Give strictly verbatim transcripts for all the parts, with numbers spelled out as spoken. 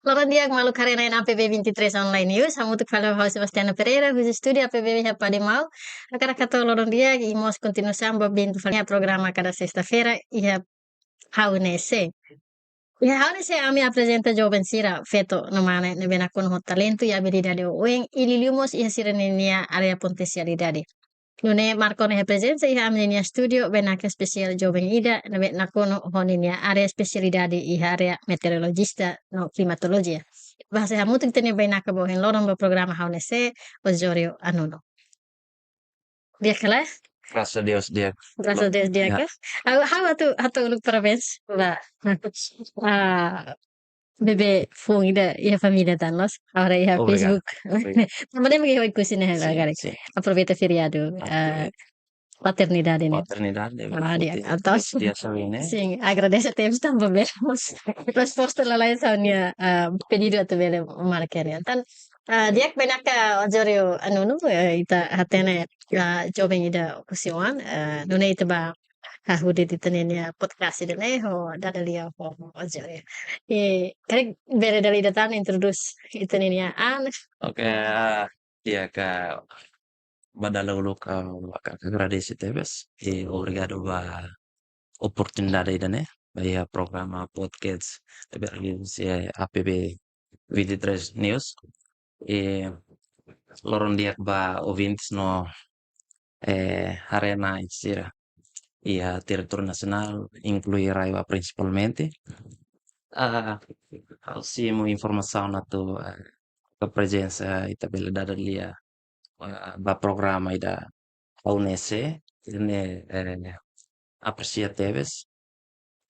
Loron di'ak maluk haree-na'in A P B vinte e três Online News, hamutuk fali ho ha'u Sebastiana Pereira, husi estúdiu A P B iha Padimau. Hakarak hato'o loron di'ak, i mós kontinuasaun ba ouvinte fali iha programa kada sesta-feira, iha Ha'u Ne'e Sé. Iha Ha'u Ne'e Sé ami aprezenta joven sira, feto no mane, ne'ebé nakonu ho talentu i abilidade oioin, i liuliu mós iha sira-ninia área potensialidade. Nune'e marka ona iha prezensa iha ami-ninia estúdiu bainaka espesiál joven ida, ne'ebé nakonu ho ninia área espesialidade iha área meteorolojista no klimatolojia. Bá hasoru hamutuk ita-nia bainaka ba ohin loron ba programa Ha'u Ne'e Sé, Ozorio Anuno. Di'ak ka lae? Graças a Deus, di'ak. Graças a Deus, di'ak ka? Ha'u, ha'u atu, hato'o uluk parabéns ba, ah, bebé foun ida iha família tan loos. Agora iha Facebook. Obrigadu. Tanba imi mak iha Oekusi ne'e, agora. Aproveita feriadu, ah, paternidade ne'e. Paternidade, ah, di'ak. Entaun, di'ak, sabe, ne'e? Sin, agradese tebes tanba bele mós resposta lalais ha'u-nia, ah, pedidu atu bele marka ne'e. Entaun, ah, di'ak, bainaka Ozorio Anuno, eh, ita hatene, ah, joven ida husi oan, eh, nune'e ita bá hahú de'it ita-ninia podcast ida-ne'e ho dada lia ho Ozorio. I karik bele dala ida tan introdús ita-ninia an. Oke, ah, di'ak, ba dala uluk ha'u hakarak agradese tebes. I obrigadu ba oportunidade ida-ne'e, ba iha programa podcast, eh, husi A P B vinte e três News. I loron di'ak ba ouvintes no, eh, haree-na'in sira iha territóriu nasionál, inklui RAEOA prinsipalmente. Ah, ha'u simu informasaun atu, eh, ba prezensa ita bele dada lia, eh, ba programa ida Ha'u Ne'e Sé, ne'e, eh, apresia tebes.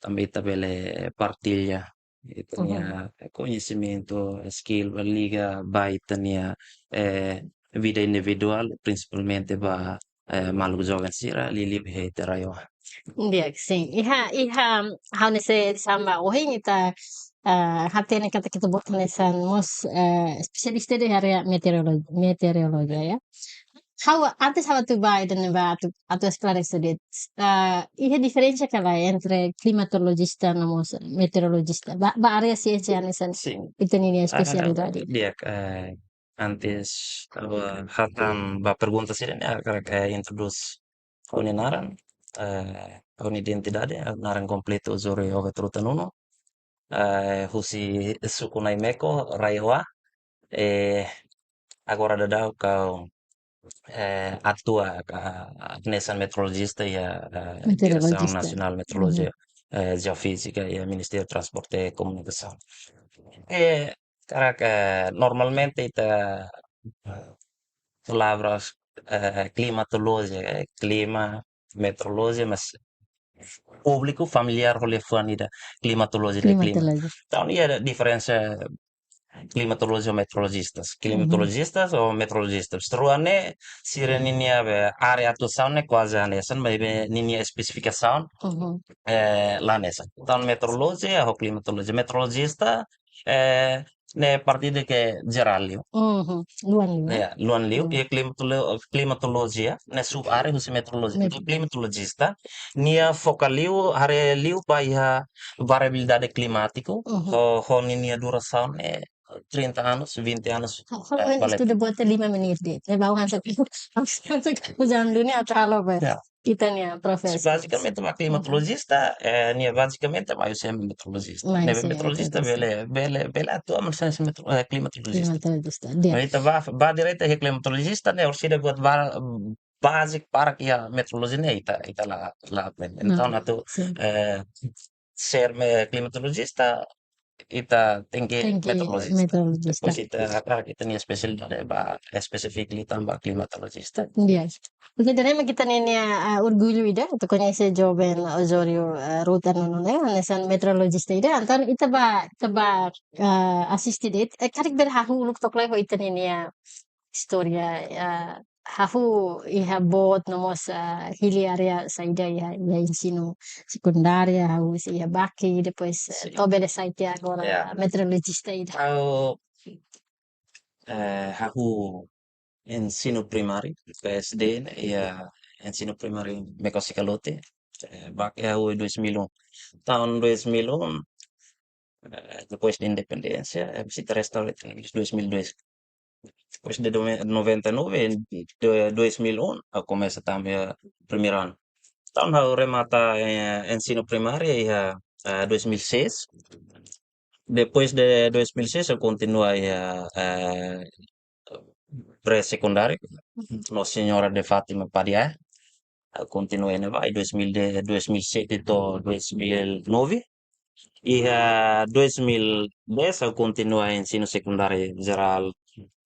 Tanba ita bele partilla ita-nia, eh, koñesimentu, skill, ba liga ba ita-nia, eh, vida individuál, prinsipalmente ba, eh, maluk joven sira, liuliu iha ita RAEOA. Di'ak, sin. Iha, iha, Ha'u Ne'e Sé edisaun ba ohin ita, eh, hatene katak ita-boot hanesan mós, eh, espesialista iha área meteorolo-, meteorolojia, ya. Ha'u, antes ha'u atu bá ida-ne'e bá atu, atu esklarese de'it. Eh, iha diferensa ka lae entre klimatolojista no mós meteorolojista? Ba, ba área siénsia hanesan ita-ninia, ah, espesialidade. Di'ak, eh, antes ha'u hatán ba pergunta sira-ne'e, hakarak, eh, introdús ha'u-nia naran, eh, ha'u-nia identidade, eh, naran kompletu Ozorio Ovet Ruth Anuno. Eh, husi suku Naimeko, RAEOA. Eh, agora daudaun ha'u, eh, atua hanesan meteorolojista iha, eh, Diresaun Nasionál Meteorolojia, eh, Jeofízika iha Ministériu Transporte i Komunikasaun. Eh, karik, eh, normalmente ita, eh, palavras, eh, klimatolojia, eh, klima, meteorolojia, mas públiku familiár ho liafuan ida klimatolojia, de klima. Entaun, iha diferensa klimatolojia ho meteorolojistas. Klimatolojistas ho meteorolojistas. Sira ne'e, sira-ninia be área atuasaun ne'e kuaze hanesan, maibé ninia espesifikasaun, eh, la hanesan. Entaun, meteorolojia ho klimatolojia. Meteorolojista, eh, ne'e parte ida ke jerál liu. Luan liu. Ya, luan liu. Iha klimatolo-, klimatolojia, ne'e sub-área husi meteorolojia. Entaun, klimatolojista, nia foka liu, haree liu ba iha variabilidade klimátiku, ho, ho ninia durasaun ne'e trinta anos, vinte anos. Ha'u, eh, ha'u bele estuda buat lima menit de'it. Ne'e bá hanesan, hanesan ujian dunia atu halo be. Ya. Ita-nia profesi. Bazikamente, ba klimatolojista, eh, nia bazikamente mai husi meteorolojista. Mai husi meteorolojista. Ne'ebé meteorolojista bele, bele, bele atua, mas sem meteoro-, eh, klimatolojista. Klimatolojista, di'ak. Mas ita bá, bá direta iha klimatolojista, ne'e orsida buat ba-, báziku para iha meteorolojia ne'e ita, ita la, la aprende. Entaun, atu, eh, ser me-, klimatolojista, ita tenke meteorolojista. Tenke meteorolojista. Depois ita, karik ita-nia espesialidade ba, espesífiku liután ba klimatolojista. Di'ak. Oke, entaun mak ita-ninia, ah, orgullu ida atu koñese joven Ozorio, ah, Ruth Anuno ne'e, hanesan meteorolojista ida. Entaun, ita bá, ita bá, ah, asiste de'it. Eh, karik bele hahú uluk tok lai ho ita-ninia istória, ah, hahú iha boot no mós, ah, hili área saida iha, iha ensinu sekundária, hahú husi iha Baki, depois, eh, to'o bele sai tiha agora meteorolojista ida. Ha'u, eh, hahú ensinu primáriu, P S D, iha ensinu primáriu Mekosika Lote, eh, Baki hahú dois mil e um. Tahun dois mil e um, Eh, depois de independénsia, eh, visita restaura iha dois mil e dois. Depois de do-, noventa e nove, em do-, dois mil e um, ha'u komesa tama iha primeiro ano. Entaun ha'u remata, eh, ensinu primáriu iha, eh, dois mil e seis. Depois de dois mil e seis, ha'u kontinua iha, eh, pré-sekundáriu, no Senhora de Fátima Padiá. Ha'u kontinua iha ne'ebá, dois mil de, dois mil e sete to'o dois mil e nove. Iha dois mil e dez, ha'u kontinua ensinu sekundáriu jerál,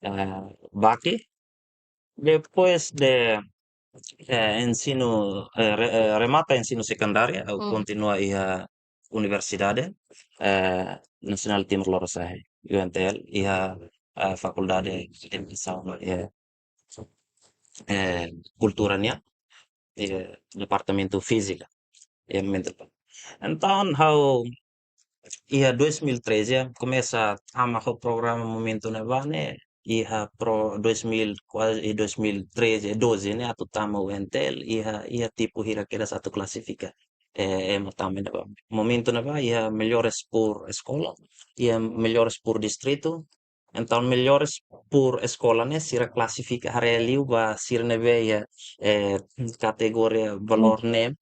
eh, Baki. Depois de, eh, ensinu, eh, re-, eh, remata ensinu sekundáriu, ha'u Mm. kontinua iha Universidade, eh, Nasionál Timor Lorosa'e, U N T L, iha, eh, Fakuldade de Edukasaun, eh, eh, Kultura nian, eh, Departamentu Fízika, eh, mental. Entaun, ha'u iha dois mil e treze, komesa tama ho programa momentu ne'ebá ne'e, iha pro dois mil, kuaze dois mil e treze, doze ne'e, atu tama U N T L, iha, iha tipu hira kedas atu klasifika, eh, ema tama ne'ebá. Momentu ne'ebá, iha melhores por escola, iha melhores por distrito, entaun melhores por escola ne'e, sira klasifika haree liu ba sira ne'ebé iha, eh, kategoria valór Mm. neen,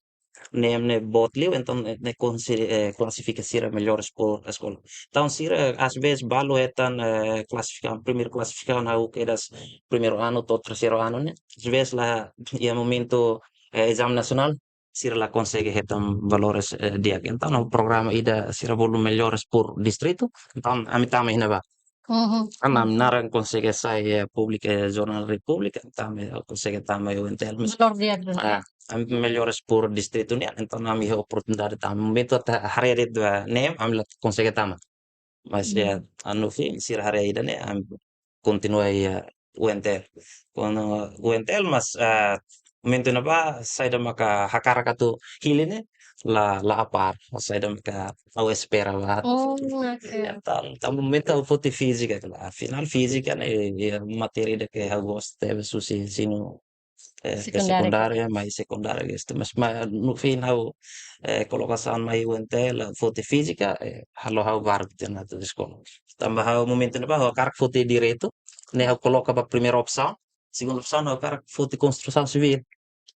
neen ne'e boot liu, entaun, eh, ne'e konsi-, eh, klasifika sira melhores por escola. Entaun, sira, às vezes, balu hetan, eh, klasifikasaun, primeiru klasifikasaun, ha'u kedas primeiru ano to'o terseiru ano ne'e. Às vezes, la, iha momentu, eh, ezame nasionál, sira la konsege hetan valores, eh, di'ak. Entaun, no programa ida sira bolu melhores por distrito, entaun, ami tama iha ne'ebá. Mhm. Ami naran konsege sai, eh, públiku, eh, Jornál Repúblika, tama, eh, konsege tama iha U N T L, mas, Valór di'ak duni. Ah, ami melhores por distrito nian, entaun ami iha oportunidade tama. Momentu atu haree de'it ba neen, ami la konsege tama. Mas, Hmm. eh, anu fin, sira haree ida-ne'e, ami kontinua iha U N T L. Kuandu U N T L, mas, eh, momentu ne'ebá, saida maka hakarak atu hili ne'e, la, la apár, saida maka ha'u espera ba. Oh, oke. Ya, tan, tan momentu ha'u foti fízika, afinál fízika ne'e, ya, matéria ida ke ha'u gosta, tebes husi ensinu, eh, ke Sekundáriu. Sekundáriu, mai sekundáriu, gitu. Mas, ma-, no fin ha'u, eh, kolokasaun mai U N T L, foti fízika, eh, halo ha'u barak tiha ona atu eskola. Tanba ha'u momentu ne'ebá, ha'u hakarak foti direitu, ne'e ha'u koloka ba primeira opsaun, segunda opsaun ha'u hakarak foti konstrusaun sivíl.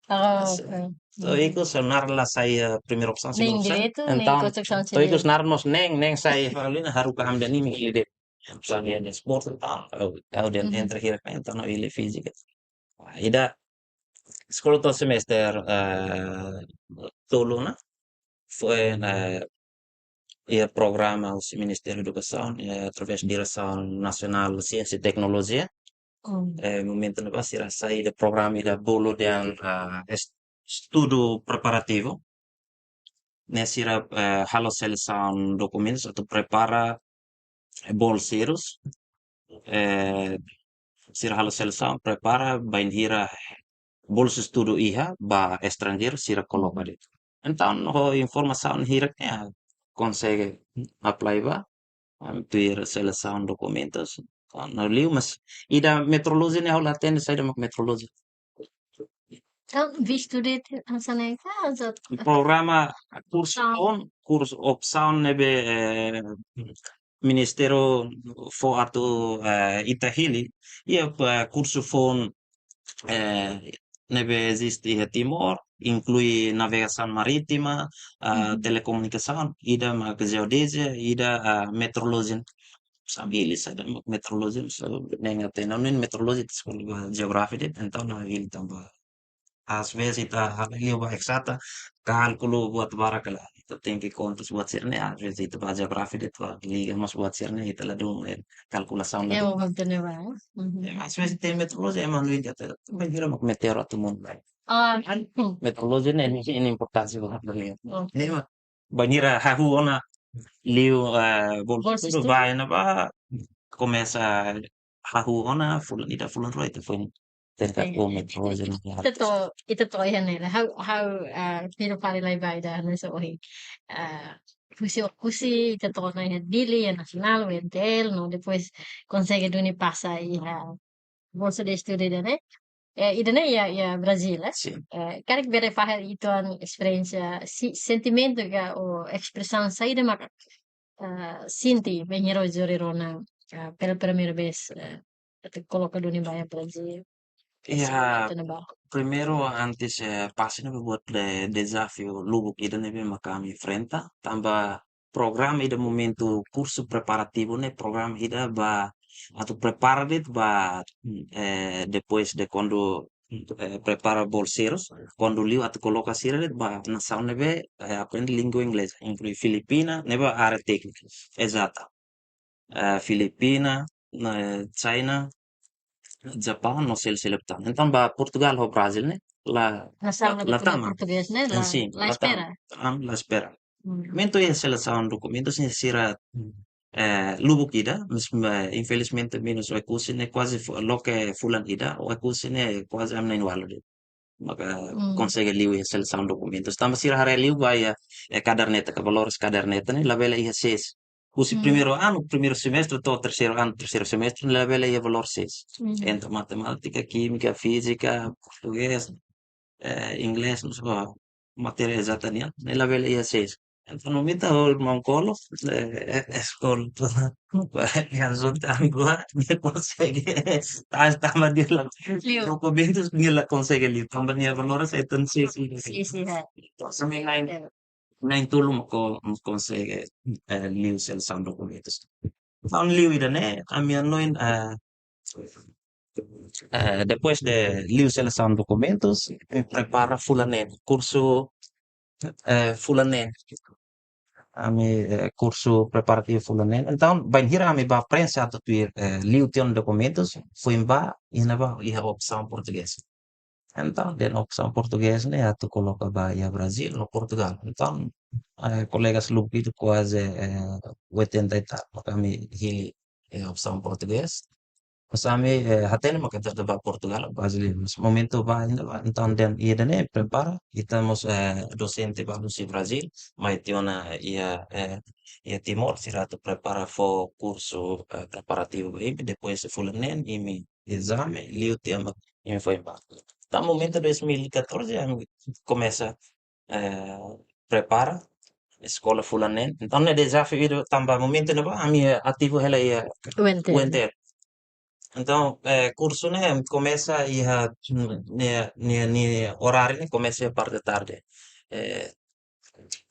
Oh, Mas, oke. To'o Hmm. ikus naran la sai, eh, primeira opsaun, segunda Neen opsaun. Direitu, neen Entaun, konstrusaun to'o ikus sivíl. Naran mós neen, neen sai fali ne'e haruka ami-nia neen, ida. Opsaun iha desportu, entaun, ha'u, ha'u dehan Mhm. entre hira, entaun ha'u hili fízika. Ida, eskola to'o semester, eh, tolu ona, foin, eh, iha programa husi Ministériu Edukasaun, eh, através Diresaun Nasionál Siénsia i Teknolojia. Hmm. Eh, momentu ne'ebá sira hasai ida programa ida bolu dehan, ah, es-, estudu preparativu. Ne'e sira, eh, halo selesaun dokumentus atu prepara, eh, bolseirus. Eh, sira halo selesaun, prepara, bainhira bolsa estudu iha ba estranjeiru, sira koloka de'it. Entaun, ho informasaun hirak ne'e, ah, konsege apply ba, ah, tuir selesaun dokumentus. Kuandu liu, mas ida metrolojia ne'e ha'u la hatene saida mak metrolojia. Entaun, vistu de'it hanesan ne'e ka, hanesan Programa kursu Opsaun. Foun, kursu opsaun ne'ebé, eh, Ministériu fó atu, eh, ita hili, iha, eh, kursu foun, eh, ne'ebé eziste iha Timor, inklui navegasaun marítima, ah, Hmm. telekomunikasaun, ida mak jeodezia, ida, ah, metrolojia. Saida mak metrolojia, saida mak metrolojia, saida mak neen hatene, neen metrolojia, eskola ba jeografia de'it, entaun ha'u hili tanba às vezes ita halo liu ba eksata, kálkulu buat barak ka lae. Ita tenke konta buat sira-ne'e, às vezes ita ba jeografia de'it, ita liga mós buat sira-ne'e, ita ladún, eh, kalkulasaun Ema ladún. Ema hatene ba. Mhm. Eh, às vezes ita metrolojia, ema hanoin katak, bainhira mak meteoru atu monu lai. Ah, hmm. Metrolojia ne'e, ne'e importánsia barak liu. Oke. Ema, bainhira hahú ona liu, eh, bolsa Bolsa estudu estudu. Ba iha ne'ebá, komesa hahú ona fulan ida, fulan rua ita foin tenta Sim. Ita to'o, ita to'o iha ne'e, ha'u, ha'u, ah, primeiru fali lai ba ida hanesan ohin. Ah, husi, husi ita to'o ona iha Dili, iha Nasionál, U N T L, no depois konsege duni pasa iha bolsa de estudu ida-ne'e. Eh, ida-ne'e iha, iha Brazil, eh? Sim. Eh, karik bele fahe uitoan esperiénsia, si-, sentimentu ka ou espresaun saida maka ah, sente bainhira oinsá Jori rona, ah, pela primeira vez, ah, atu koloka duni ba iha Brazil? Iya, Atu ne'ebá. Primeiru, antes, eh, pasa ne'e buat de dezafiu lubuk ida ne'ebé maka ami enfrenta, tanba programa ida momentu kursu preparativu ne'e programa ida ba atu prepara de'it ba, eh, depois de kuandu, eh, prepara bolseirus, kuandu liu atu koloka sira de'it ba nasaun ne'ebé, eh, aprende língua inglesa, inklui Filipina, ne'ebá área téknika, ezata. Eh, Filipina, eh, China, Japaun, no sel seluk tan. Entaun ba Portugal ho Brazil ne'e la, Nasaun la, ne'ebé la fala tama. portugés ne'e Eh, la, sin, la la tama. espera. Ah, la espera. Hmm. Momentu iha selesaun dokumentus ne'e sira, eh, lubuk ida, mas, eh, infelizmente menus Oekusi ne'e kuaze fu-, loke fulan ida, Oekusi ne'e kuaze ami na'in-ualu de'it. Maka Hmm. konsege liu iha selesaun dokumentus. Tanba sira haree liu ba iha, eh, kaderneta, ka valores kaderneta ne'e labele iha seis. Husi Hmm. primeiru anu, primeiru semestre, to'o terseiru anu, terseiru semestre, labele iha valór seis. Hmm. Entre matemátika, kímika, fízika, portugés, eh, inglés, no sé, matéria ezata nian, ne'e labele iha seis. Entaun, no mita hol mangkolo, eh, eh, eskola, ba, yang zonta angua, ne'e konsege, tas tama dia la, Liu. dokumentus dia la konsege liu, tanba nia valores entaun seis, seis. Seis, seis, ha. Entaun, ami na'in, Eh. na'in-tolu mak ko-, konsege, eh, liu selesaun dokumentus. Entaun liu ida-ne'e, ami hanoin, eh, eh, depois de liu selesaun dokumentus, eh, prepara fulan neen, kursu, eh, fulan neen. Ami, eh, kursu preparativu fulan neen. Entaun, bainhira ami ba prenxe atu tuir, eh, liu tiha ona dokumentus, foin ba, iha ne'ebá, iha opsaun portugés. Entaun, dehan opsaun portugés ne'e atu koloka ba iha Brazil no Portugal. Entaun, eh, kolega lubuk ida kuaze, eh, oitenta e tal, maka ami hili, eh, opsaun portugés. Mas ami, eh, hatene maka ita ba Portugal, Brazil. Mas momentu ba iha ne'ebá, entaun dehan ida-ne'e prepara, ita mós, eh, dosente balu husi Brazil, mai tiha ona iha, eh, iha Timor, sira atu prepara fó kursu, eh, preparativu ba imi, depois fulan neen imi ezame, liu tiha mak imi foin ba. Entaun momentu dois mil e catorze ami komesa, eh, prepara eskola fulan neen. Entaun ne'e dezafiu ida tanba momentu ne'ebá ami, eh, ativu hela iha U N T L. U N T L. Entaun, eh, kursu ne'e komesa iha, mm, nia, nia, nia oráriu ne'e komesa iha parte tarde. Eh,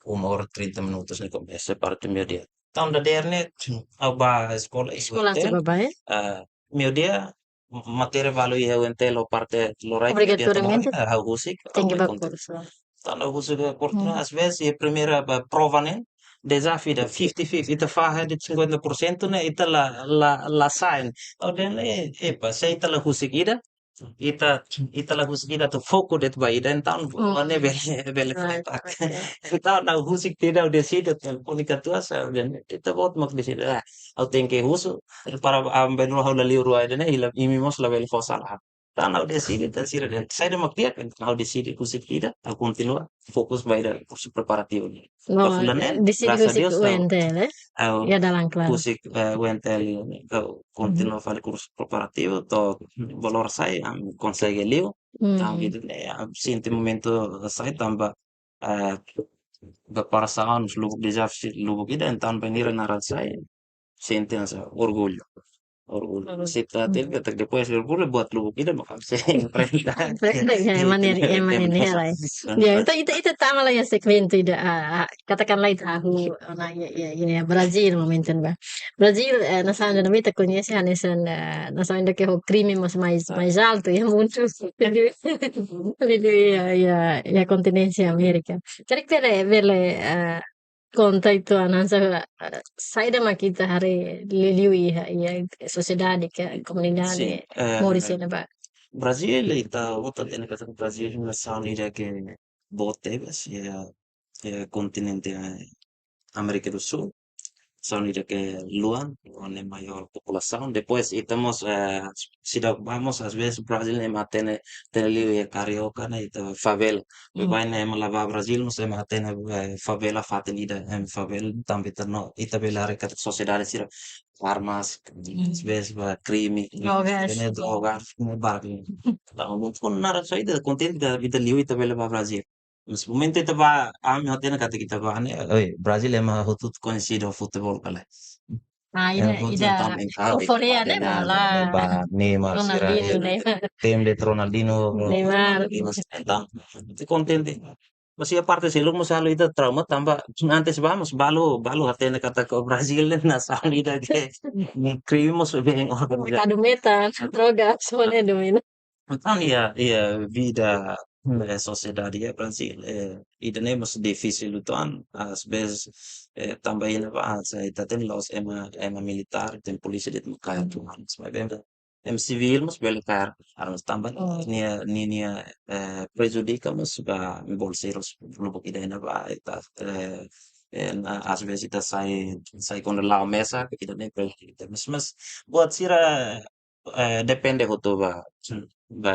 uma hora trinta minutos ne'e komesa parte meiudia. Entaun dadeer ne'e, ha'u ba eskola iha Eskola U N T L, atu ba, eh? eh, meiudia, matéria balu iha U N T L ho parte loraik, meiudia to'o Obrigatoriamente loraik, ha'u husik, ha'u tenke mai ba konta. kursu. Entaun ha'u husik ba kursu, Hmm. às vezes, iha primeira ba prova ne'e, dezafiu ida fifty fifty, ita fahe de'it cinquenta por cento ne'e, ita la, la, la sai. Entaun dehan, eh, epa, se ita la husik ida, ita, ita la husik ida atu foku de'it ba ida, entaun, Hmm. ne'e bele, bele Right, flepak. okay. Entaun ha'u husik tiha, ha'u deside, telefone katuas, ha'u dehan, ita-boot mak deside, ah, ha'u tenke husu, para, ah, bele rua ha'u la liu rua ida-ne'e, i la, imi mós labele fó sala. Entaun ha'u deside, entaun sira dehan, saida mak di'ak, entaun ha'u deside husik ida, ha'u kontinua, fokus ba ida kursu preparativu ne'e. Ba No, fulan neen, deside grasas a husik Deus, ha'u, U N T L, eh? ha'u Iha dalan klaru. husik, eh, U N T L ne'e, ha'u, mhm, kontinua fali kursu preparativu, to'o valór sai, ami konsege liu. Entaun, mhm, ida-ne'e, ami sente momentu sai tanba, eh, preparasaun lubuk, dezafiu lubuk ida, entaun bainhira naran sai, sente hanesan orgullu. Orgullu. Orgullu. Sita, hmm, til katak depois de orgullu buat lubuk ida maka sei enfrenta. Enfrenta, ya, ema nia, ema nia, nia rai. Ya, entaun ita, ita tama lai iha segmentu ida, ah, ah, katakanlah ita hahú, ah, iha, iha, iha Brazil momentu ne'ebá. Brazil, eh, nasaun ida ne'ebé ita koñese hanesan, eh, nasaun ida ke ho krime mais, mais, mais altu iha mundu. Liuliu iha, iha, iha kontinente Amérika. Karik bele, bele, eh, konta uitoan hanesan, eh, saida mak ita haree liuliu iha, iha sosiedade ka komunidade, sin, eh, moris iha ne'ebá. Brazil, ita hotu hatene katak Brazil nasaun ida ke boot tebes iha, iha kontinente, eh, Amérika do Sul. Nasaun ida ke luan, ho nia maiór populasaun. Depois, ita mós, eh, seidauk ba mós, às vezes, Brazil ne'e ema hatene, hatene liu iha Carioca ne'e, ita favela. Hmm. Baibain ne'e ema la ba Brazil, mas ema hatene, eh, favela fatin ida, em, favela, tanba ita no, ita bele haree katak sosiedade sira armas, hmm, às vezes ba krime, drogas, hatene drogas, ne'e barak. Entaun, mungkin naran saida, kontente ita, ita liu, ita bele ba Brazil. Mas momentu ita bá, ami hatene katak ita bá ne'e, oi, Brazil ema hotu-hotu koñesidu futebol kala. Ah, ida, ida euforia ne'e, ba Neymar, sira, Ronaldinho, Neymar. Tem de Ronaldinho, Neymar. Entaun, ita kontente. Mas iha parte seluk mós halo ita trauma tanba antes bá mós balu, balu hatene katak Brazil ne'e nasaun ida ke krime mós bem organizadu. Merkadu metan, droga, semua ne'e domina. Entaun iha, iha vida, eh, sosiedade iha Brazil, eh, ida-ne'e mós difisil uitoan, às vezes, eh, tanba iha ne'ebá, se ita hatene la'ós ema, ema militár, tem polísia de'it mak kaer atu, mas bem, ema sivíl mós bele kaer armas tanba nia, nia, nia, eh, prejudika mós ba bolseiru lubuk ida iha ne'ebá, ita, eh, eh, às vezes ita sai, sai kuandu la'o mesak, ita-nia prejudika. Mas, mas buat sira, eh, depende hotu ba, ba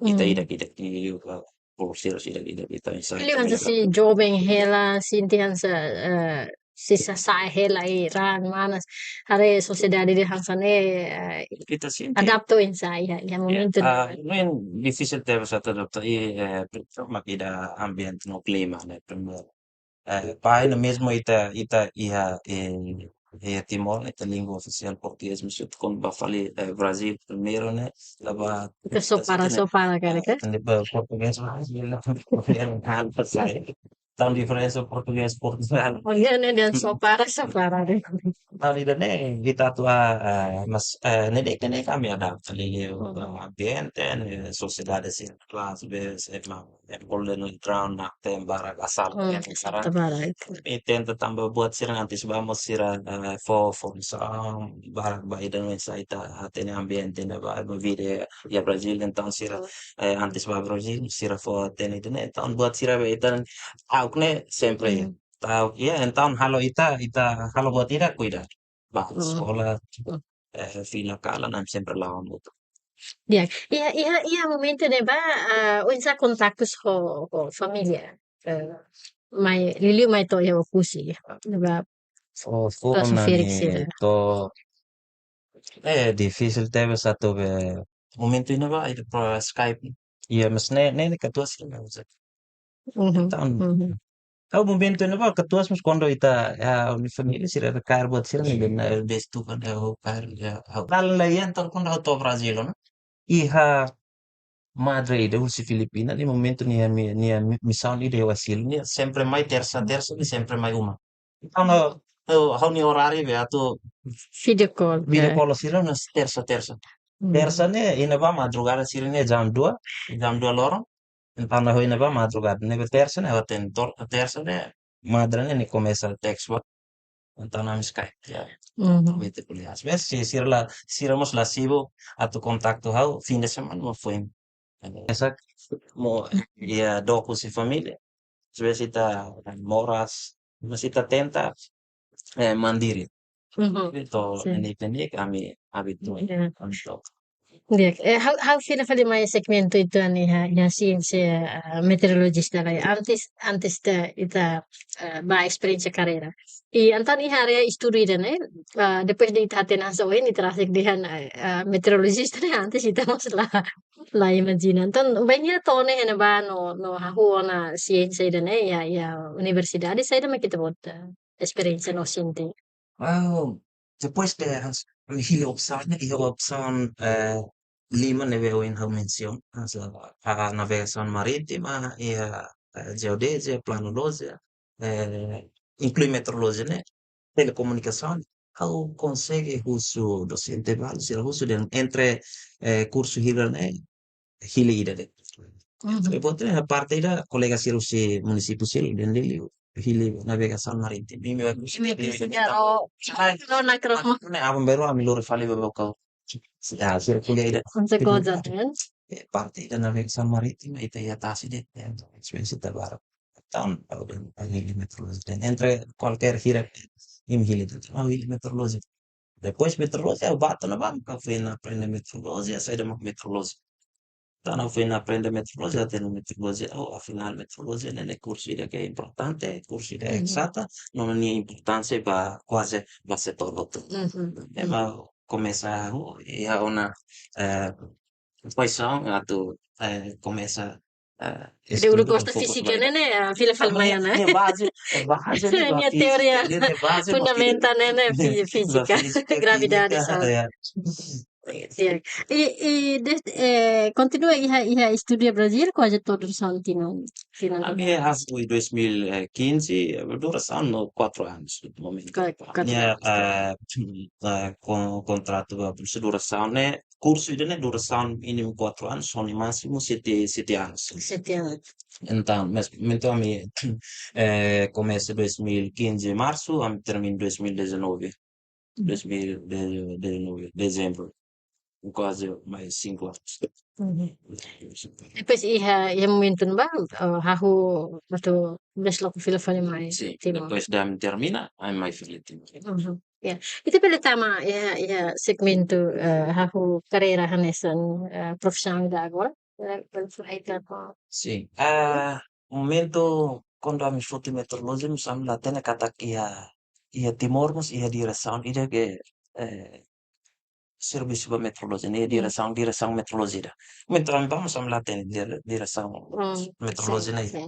ita ida, ida, ida, ba bolseiru ida, ida, ida, entaun. Liu hanesan joven hela, sente hanesan, eh, sira sasán hela iha raan manas, haree sosiedade ida hanesan ne'e, eh, ita sente. Adapta oinsá iha, iha momentu ne'e. Ah, ne'e difisil tebes atu adapta iha, eh, primeiru mak iha ambiente no klima ne'e, primeiru. Eh, pai no mezmu ita, ita iha, eh, iha Timor ne'e, ita língua ofisiál portugés, mas ita kuandu bá fali, eh, Brazil primeiru ne'e, la bá ita só para, só para, karik, eh? Ita ba portugés, Brazil, primeiru hal pasai. Entaun diferensa portugés, Portugal. Oh, iha ne'e dehan só para, só para, ne'e. Entaun ida-ne'e, ita atu, ah, ah, mas, eh, ne'e de'it, ne'e de'it ami adapta liuliu, ah, ambiente, ne'e, sosiedade sira, klase, bes, eh, ma, eh, golden drown, na tem barak asal, eh, sara. Ita tenta tanba buat sira antes bá mós sira, eh, fó, fó, so, barak ba ida-ne'e sai ita hatene ambiente ne'ebá, ba vida iha Brazil, entaun sira, eh, antes bá Brazil, sira fó hatene ida-ne'e, entaun buat sira be ita, ah, ne'e sempre. Entaun, ya, entaun halo ita, ita halo buat ida kuidadu. Bá eskola, eh, fila kalan, ami sempre la'o hamutuk. Ya, iha, iha, iha momentu ne'ebá, ah, oinsá kontaktus ho, ho família. Eh, mai, liuliu mai to'o iha Oekusi. Ne'ebá, oh, to'o fó hanesan ne'e, sira. To'o, eh, difisil tebes atu be. Momentu ne'ebá, ita pro Skype. Iha, mas ne'e, ne'e, ne'e katuas sira ne'e. Entaun, ha'u momentu ne'ebá katuas mós kuandu ita, ya, ha'u-nia família sira kaer buat sira ne'e, na, eh, bestu kan, ya, ha'u kaer, ya, ha'u. Dala la iha, entaun kuandu ha'u to'o Brazil, no? Iha madre ida husi Filipina, ne'e momentu nia, mi-, nia mi-, misaun ida iha Brazil, nia sempre mai tersa, tersa, nia sempre mai uma. Entaun, ha'u, ha'u, ha'u-nia oráriu be atu video call, video call ho sira ne'e tersa, tersa. Tersa ne'e, iha ne'ebá madrugada sira-nia jam dua, jam dua loron. Entaun ha'u iha ne'ebá madrugada. Ne'ebé tersa ne'e, ha'u hatene tor-, tersa ne'e, madre ne'e, nia komesa text ba. Entaun ami Skype, ya. Entaun bete ko'alia. Às vezes, se sira la, sira mós la sibuk atu kontaktu ha'u, fim de semana mós foin. Esa mo, ya, dook husi família. Às vezes ita moras, mas ita tenta, eh, mandiri. Entaun, sin, ne'e, ne'e ami abitua. Ya. Ami to'o. Di'ak, eh, ha'u, ha'u fila fali mai segmentu ida-ne'e iha, iha siénsia, ah, meteorolojista lai. Antes, antes de ita, ah, bá esperiénsia karreira. I entaun iha área estudu ida-ne'e, ah, depois de ita hatene hanesan ohin, ita rasik dehan, ah, ah, meteorolojista ne'e antes ita mós la, la imajina. Entaun, bainhira to'o ne'e iha ne'ebá no, no hahú ona siénsia ida-ne'e iha, iha universidade, saida mak ita-boot, ah, esperiénsia no sente? Wow, depois de has-, ami hili opsaun, iha opsaun, eh, lima ne'ebé ohin ha'u mensiona, hanesan, ah, navegasaun marítima, iha, eh, jeodezia, planolojia, eh, inklui meteorolojia ne'e, telekomunikasaun, ha'u konsege husu dosente balu, sira husu dehan entre, eh, kursu hira ne'e, hili ida de'it. Entaun, buat ne'e, parte ida kolega sira husi munisípiu sira dehan liuliu hili navegasaun marítima. Imi, imi, imi, imi, oh, ai, lo na kromo. Ne'e aban-bainrua ami lori fali ba lokál. Ya, sira ko'alia ida. Onse koza, kan? Eh, parte ida navegasaun marítima, ita iha tasi de'it, ya, entaun esperiénsia ita barak. Entaun, ha'u dehan, ha'u hili meteorolojia. Dehan entre kualkér hira, imi hili de'it, ha'u hili meteorolojia. Depois meteorolojia, ha'u bá to'o ne'ebá, ha'u foin aprende meteorolojia, saida mak meteorolojia. Entaun ha'u foin aprende meteorolojia, hatene meteorolojia, oh, afinál meteorolojia ne'e, ne'e kursu ida ke importante, kursu ida ezata, no nia importánsia ba kuaze ba setór hotu. Ema komesa, oh, iha ona, eh, paixaun atu, eh, komesa Estudu, gosta fízika ne'e, ne'e fila fali mai ona. Ne'e baze, ne'e baze ne'e ba fízika, teoria fundamental ne'e, ne'e fízika, gravidade, saúde. Sin. I, i kontinua iha, iha estudu iha Brazil kuaze to'o durasaun tinan? Ami hahú iha dois mil e quinze, durasaun no quatro anos no momento. Nia kontratu ba durasaun ne'e, kursu ida-ne'e durasaun mínimu quatro anos, ho másimu sete, sete anos. Sete anos. Entaun, mas momentu ami komesa dois mil e quinze marsu, ami termina dois mil e dezanove, dois mil e dezanove dezembru. Kuaze mais cinco anos. Depois iha, iha momentu ne'ebá, hahú atu bele loke fila fali mai Timor. Depois de ami termina, ami mai fila Timor. Ita bele tama iha, iha segmentu hahú karreira hanesan profisionál ida agora. Sin. Momentu kuandu ami foti metrolojia, mós ami la hatene katak iha, iha Timor mós iha diresaun ida ke servisu ba metrolojia ne'e, diresaun, diresaun metrolojia ida. Momentu ami bá mós ami la hatene diresaun metrolojia ne'e.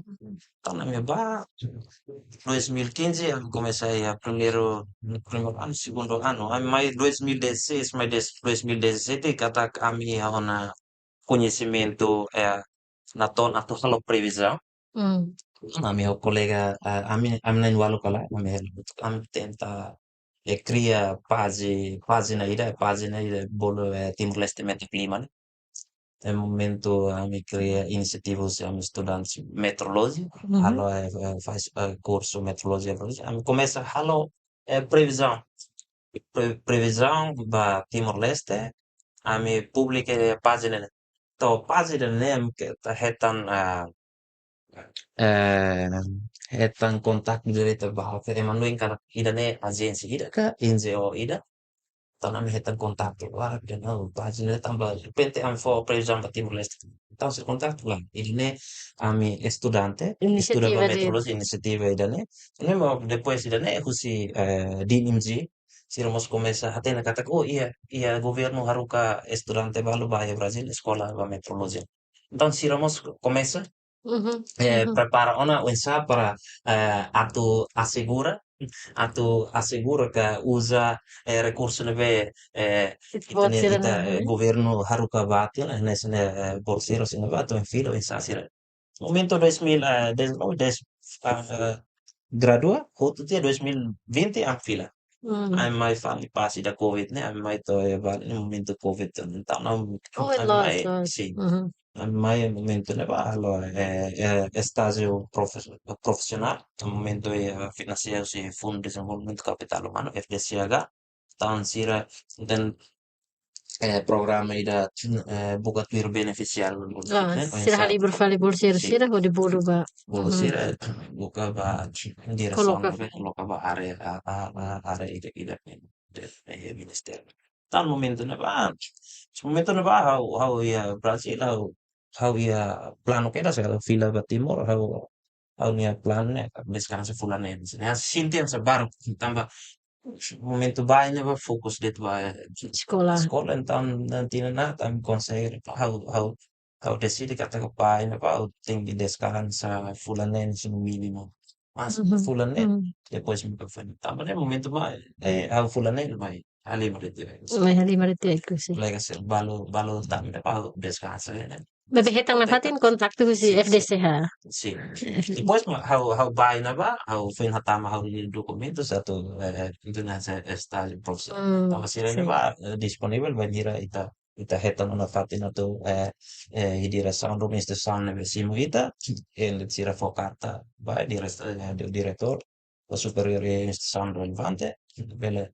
Entaun ami bá dois mil e quinze ami komesa iha primeiru, primeiru anu, segundu anu. Ami mai dois mil e dezasseis, mai dois mil e dezassete katak ami iha ona koñesimentu natoon atu halo previzaun. Ami ho kolega, ami, ami na'in-ualu kala, ami, ami tenta kria pájina, pájina ida, pájina ida bolu Timor-Leste Meta Klima ne'e. Iha momentu ami kria inisiativa husi ami estudante metrolojia, halo, faz kursu metrolojia, ami komesa halo previzaun, previzaun ba Timor-Leste, ami publika iha pájina ne'e. To'o pájina ne'e ami ke ta hetan, hetan kontaktu direta ba, oke, ema hanoin katak ida-ne'e ajénsia ida ka, NGO ida. Entaun ami hetan kontaktu, wah, ida-ne'e pájina tanba repente ami fó previzaun ba Timor-Leste. Entaun sira kontaktu, wah, ida-ne'e ami estudante, estuda ba metrolojia, inisiativa ida-ne'e. Ne'e mak depois ida-ne'e husi DINIMG, sira mós komesa hatene katak, oh, iha, iha governu haruka estudante balu ba iha Brazil eskola ba metrolojia. Entaun sira mós komesa prepara ona oinsá para atu asegura, atu asegura ka uza rekursu ne'ebé ita, ita governu haruka ba tiha ona, hanesan bolseiru sira ne'ebá atu fila oinsá sira. Momentu dois mil e dezanove, dez, gradua, hotu tiha dois mil e vinte ami fila. Ami mai fali pas ida Covid ne'e, ami mai to'o iha Bali ne'e momentu Covid ne'e. Entaun ami mai, sin. Ami mai momentu ne'ebá halo estájiu profisionál, momentu ne'e finansia husi Fundu Dezenvolvimentu Kapitál Umanu, F D C H. Entaun sira, entaun programa ida buka tuir benefisiáriu. Sira halibur fali bolseiru sira hodi bolu ba, bolu sira buka ba diresaun, koloka ba área, área ida, ida ministériu. Entaun momentu ne'ebá, momentu ne'ebá ha'u, ha'u iha Brazil, ha'u, ha'u iha planu kedas ha'u fila ba Timor, ha'u, ha'u-nia planu ne'e deskansa fulan neen. Ne'e sente hanesan baruk tanba momentu bá ne'ebá fokus de'it ba eskola. Eskola, entaun tinan ne'e ami konsege, ha'u, ha'u, ha'u deside katak bá ne'ebá ha'u tenke deskansa fulan neen no mínimu. Mas fulan neen depois ami fó fali. Tanba ne'e momentu mai, ha'u fulan neen mai halimar de'it. Mai halimar de'it, sin. Kolega sira balu, balu tanba ne'ebá ha'u deskansa ne'e. Maibé hetan nafatin kontaktu husi F D C H. Sin. Depois mak ha'u, ha'u bá ne'ebá, ha'u foin hatama ha'u-nia dokumentus atu, atu hanesan estájiu profisionál. Tanba sira ne'ebá disponivel bainhira ita, ita hetan nafatin atu iha diresaun ruma instituisaun ne'ebé simu ita, sira fó karta ba diretór, diretór ba superiór iha instituisaun relevante, bele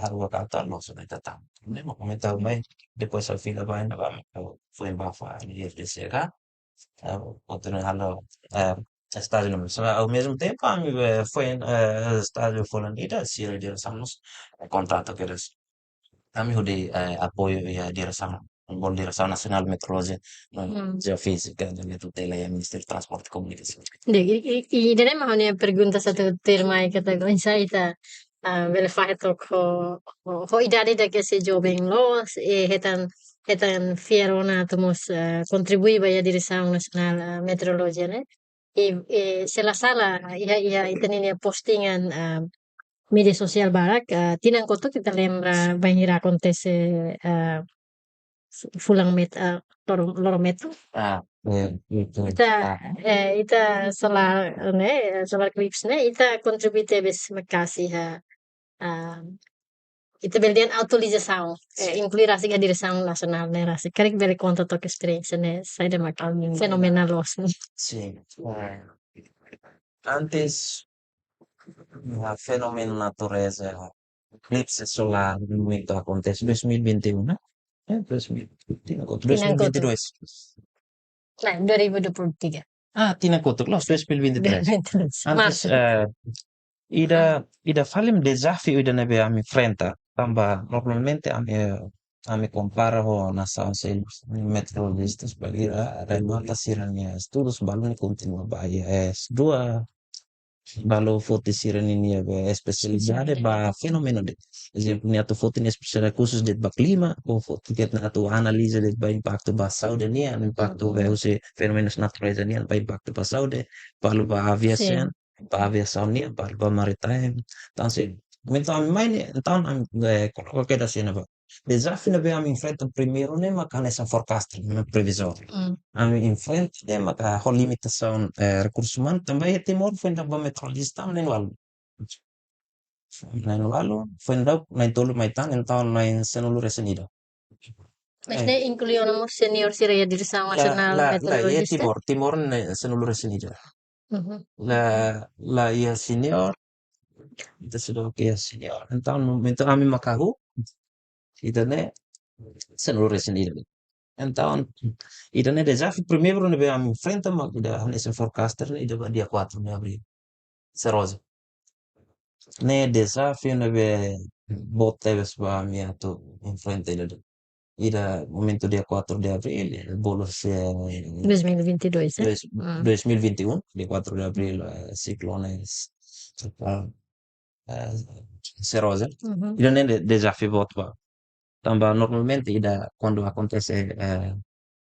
haruka karta loos ona ita tama. Ne'e mak momentu mai, depois ha'u fila ba ne'ebá, ha'u foin bá fali iha F D C H, ha'u kontinua halo estájiu no mesmu. Ao mesmo tempo, ami foin estájiu fulan ida, sira diresaun mós kontrata kedas ami hodi apoiu iha diresaun, bolu Diresaun Nasionál Meteorolojia no Jeofízika, ne'ebé tutela iha Ministériu Transporte e Komunikasaun. Ida-ne'e mak ha'u-nia pergunta sira atu tuir mai katak oinsá ita bele fahe took ho, ho idade ida ke sei joven loos, hetan hetan fiar ona atu mós, eh, kontribui ba iha diresaun nasionál, eh, meteorolojia ne'e. I, eh, se la sala, iha, iha ita-nia postingan, eh, média sosiál barak, eh, tinan kotuk ita lembra bainhira akontese, eh, fu-, fulan met-, eh, loro-, loro metu. Ah, iya, itu. Ita, Ah. eh, ita solar ne'e, eh, solar eclipse ne'e, ita kontribui tebes maka'as iha, ah, ita bele dehan atualizasaun, eh, Sin. inklui rasik iha diresaun nasionál ne'e rasik. Karik bele konta took esperiénsia ne'e, saida mak Am- fenómenu loos ne'e. Sin. Eh, antes, ah, fenómenu natureza, eclipse solar, momentu akontese dois mil e vinte e um, né? É, dois mil, tinan kotuk, Tinan kotuk. dois mil e vinte e dois. Nah, dua ribu dua puluh tiga. Ah, tinan kotuk, loos, dois mil e vinte e três. Dua ribu dua puluh tiga. Antes, Marsu. eh, ida, ida fali dezafiu ida ne'ebé ami enfrenta, tanba normalmente ami, eh, ami kompara ho nasaun seluk, meteorolojista bainhira remata sira-nia estudus, balu ne'e kontinua ba iha S dua, balu foti sira-ninia be espesialidade ba fenómenu de'it. Ezemplu, nia atu foti nia espesialidade khusus de'it ba klima, ou foti ke atu analiza de'it ba impaktu ba saúde nian, impaktu be husi fenómenu natureza nian ba impaktu ba saúde, balu ba aviasaun, Sin. ba aviasaun nian, balu ba maritime. Entaun, sin, momentu ami mai ne'e, entaun ami, eh, koloka kedas iha ne'ebá. Dezafiu ne'ebé ami enfrenta primeiru ne'e maka hanesan forecast, ne'e previzaun. Mm. Ami enfrenta ne'e maka ho limitasaun, eh, rekursu umanu, tanba iha Timor foin daudauk ba meteorolojista na'in-ualu. Na'in-ualu, foin daudauk na'in-tolu mai tan, entaun na'in-sanulu-resin-ida. Mas Eh. ne'e inklui ona mós seniór sira iha diresaun La, nasionál la, la, iha meteorolojista? Timor, Timor ne'e sanulu-resin-ida. Mhm. La, la iha seniór, ita seidauk iha seniór. Entaun, momentu ami mak hahú, ita ne'e sanulu-resin-ida. Entaun, ida ne'e dezafiu primeiru ne'ebé ami enfrenta mak ida hanesan forecaster ne'e ida ba dia quatro de abril. Seroza. Ne'e dezafiu ne'ebé boot tebes ba ami atu enfrenta ida. Ida momentu dia quatro de abril, eh, bolu se Dois mil e vinte e dois, eh? dois, Mm. dois mil e vinte e um, dia quatro de abril, eh, siklone s-, eh, eh, Seroza. Mhm. Ida ne'e de-, dezafiu boot ba. Tanba normalmente ida kuandu akontese, eh,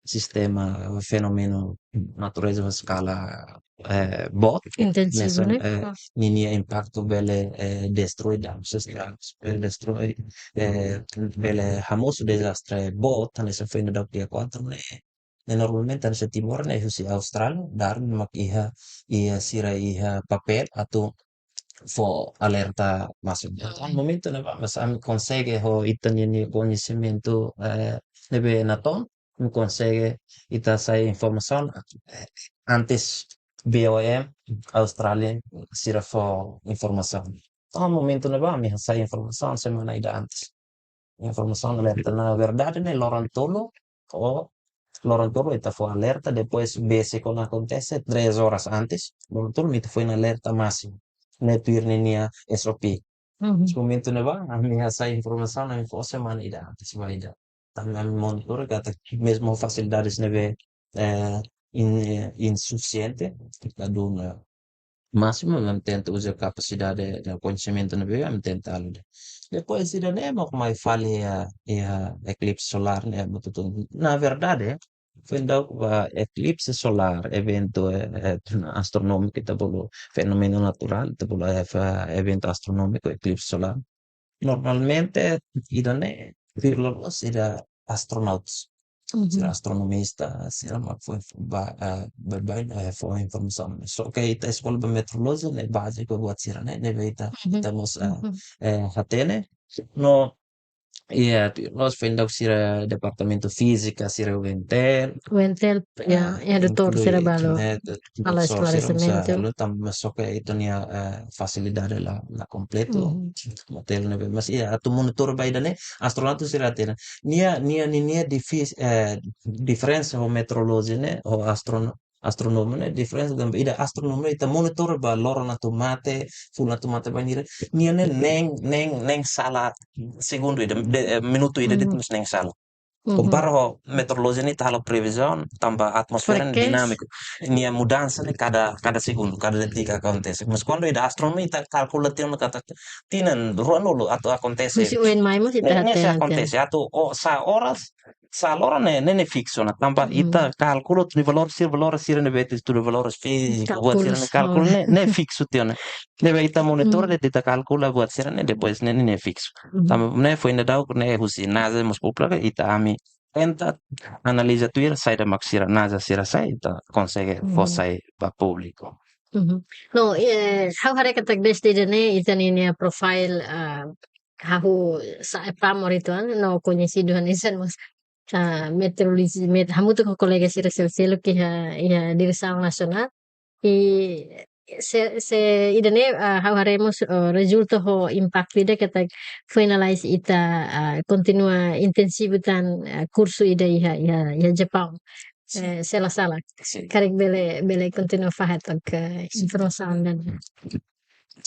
sistema, fenómenu natureza eskala, eh, boot, Intensivu, hanesan, ne'e? eh, Ah. ninia impaktu bele, eh, destroi, danus estragos, bele destroi, eh, bele hamosu dezastre boot, hanesan foin daudauk dia quatro ne'e. Ne'e normalmente hanesan Timor ne'e husi Austrália, Darwin mak iha, iha sira iha papél atu fó alerta másimu. Entaun, Mm. momentu ne'ebá, mas ami konsege ho ita-nia, nia koñesimentu, eh, ne'ebé natoon, ami konsege ita hasai informasaun, eh, antes B O M Austrália sira fó informasaun. Entaun, momentu ne'ebá, ami hasai informasaun semana ida antes. Informasaun alerta, na verdade, ne'e loron tolu, ou loron tolu ita fó alerta, depois besik kuandu akontese, três horas antes, loron tolu ita foin alerta másimu. Ne'e tuir ninia S O P. Mhm. Momentu ne'ebá, ami hasai informasaun, ami fó semana ida antes ba ida. Tanba ami monitor katak mezmu fasilidades ne'ebé, eh, in-, insufisiente, ita duna másimu, ami tenta uza kapasidade no koñesimentu ne'ebé ami tenta halo de'it. Depois ida ne'e mak mai fali iha, iha eklipse solár ne'e, mak tutun. Na verdade, foin daudauk ba eklipse solár, eventu, eh, eh, astronómiku, ita bolu fenómenu naturál, ita bolu, eh, fe-, eventu astronómiku, eklipse solár. Normalmente, ida ne'e, tuir loloos ida astronautas. Mhm. Sira astronomista, sira mak fó inf-, ba, eh, ba, ba, eh, fó informasaun. Só ke ita eskola ba meteorolojia ne'e báziku buat sira ne'e, ne'ebé ita, Mhm. ita mós, eh, Mhm. eh, hatene. No, iha, tuir loloos foin daudauk sira departamentu fízika, sira UNTL. UNTL, ya, eh, ya, doutór inklui sira balu. Ne'e, Halo doutór sira mós, eh, esklarisementu. Halo tanba só ke ita-nia, eh, fasilidade la, la kompletu. Mhm. Modelu ne'ebé, mas iha atu monitor ba ida ne'e, astronauta sira hatene. Nia, nia, nia, nia difis-, eh, diferensa ho meteorolojia ne'e, ho astrono-, astronómiu ne'e, diferensa tanba ida astronómiu ita monitor ba loron atu mate, fulan atu mate bainhira. Nia ne'e neen, neen, neen sala segundu ida, de, eh, minutu ida de'it Mhm. mós neen sala. Mhm. Kompara ho meteorolojia ne'e ita halo previzaun, tanba atmosfera ne'e Frekens. dinámiku. Nia mudansa ne'e kada, kada segundu, kada detik akontese. Mas kuandu ida astronómiu ita kalkula tiha ona katak tinan ruanulu atu akontese. Husi oin mai mós ita Ne'e, ne'e se hatene, akontese. Atu, o, sá oras, sala loron ne'e, ne'e, ne'e fiksu ona. Tanba ita kalkula tuir valór sira, valór sira ne'ebé ita estuda, valór fíziku, buat sira ne'e kalkula ne'e, ne'e fiksu tiha ona. Ne'ebé ita monitor de'it, ita kalkula buat sira ne'e, depois ne'e, ne'e, ne'e fiksu. Tanba ne'e foin daudauk ne'e husi NASA mós popular, ita ami tenta analiza tuir saida mak sira NASA sira sai, ita konsege fó sai ba públiku. No, eh, ha'u haree katak desde ida-ne'e ita-nia profile, ah, hahú sa pamor itu an, no koñesidu hanesan mós, ah, meteorologi, met, hamutuk ho kolega sira seluk-seluk iha, iha diresaun nasionál. I se, se ida-ne'e, ah, ha'u haree mós, ah, rezulta ho impaktu ida katak finalize ita, ah, kontinua intensivu tan, ah, kursu ida iha, iha, iha Japaun. Eh, se la sala. Karik bele, bele kontinua fahe took informasaun ida-ne'e.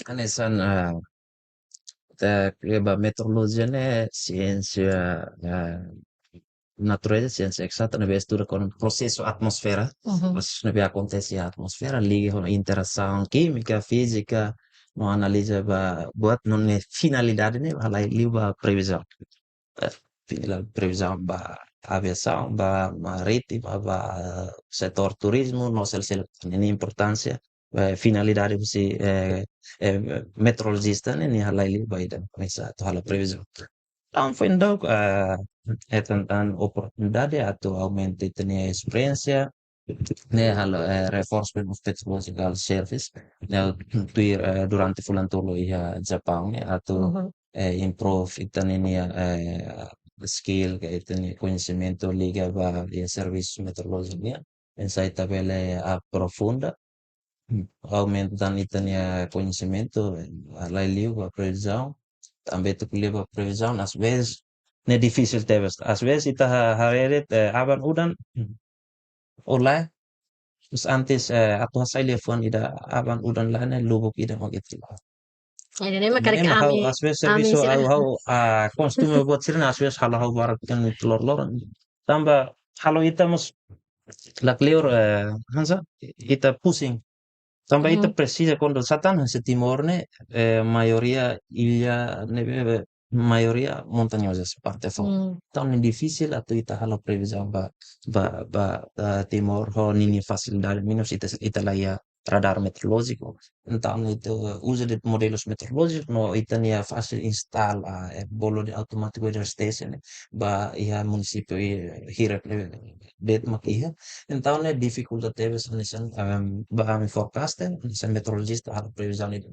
Hanesan, ah, ita ko'alia ba meteorolojia ne'e siénsia, ah, natureza, siénsia ezata ne'ebé estuda kona-ba prosesu atmosfera, prosesu ne'ebé akontese iha atmosfera, liga ho interasaun kímika, fízika, no analiza ba buat no nia finalidade ne'e halai liu ba previzaun. Eh, fila previzaun ba aviasaun, ba marítima, ba setór turizmu, no seluk-seluk ne'e importánsia, eh, finalidade husi, eh, eh, meteorolojista ne'e, nia halai liu ba ida, komesa atu halo previzaun. Entaun foin daudauk, eh, hetan tan oportunidade atu aumenta ita-nia esperiénsia, ne'e halo, eh, reinforcement of technological service, ne'e tuir, eh, durante fulan tolu iha Japaun ne'e atu, eh, improve ita-nia, eh, skill ka ita-nia koñesimentu liga ba iha servisu meteorolojia nian. Oinsá ita bele aprofunda, aumenta tan ita-nia koñesimentu, eh, halai liu ba previzaun. Tanba ita ko'alia ba previzaun, às vezes, ne'e difisil tebes. Às vezes ita ha-, haree de'it, eh, aban udan, o lae, terus antes, eh, atu hasai liafuan ida aban udan lae ne'e lubuk ida mak ita la. Ida-ne'e mak karik ami, ha'u, às vezes, ami servisu sira ha'u, ha'u, ah, kostume buat sira-ne'e, às vezes halo ha'u barak tan loroloron. Tanba halo ita mós lakleur, eh, hanesan, ita pusing. Tanba ita presiza kuandu sá tan hanesan Timor ne'e, eh, maioria illa ne'ebé, maioria montañoza, parte foho. Entaun ne'e difisil atu ita halo previzaun ba, ba, ba, eh, Timor ho ninia fasilidade menus, ita, ita la iha radar meteorolójiku. Entaun ita uza de'it modelus meteorolójiku no ita-nia fasil instala, eh, bolu de'it automatic weather station, eh, ba iha munisípiu, eh, hirak, eh, de'it mak iha. Entaun ne'e difikulta tebes hanesan, em, ba ami forecaster, hanesan meteorolojista halo previzaun ida.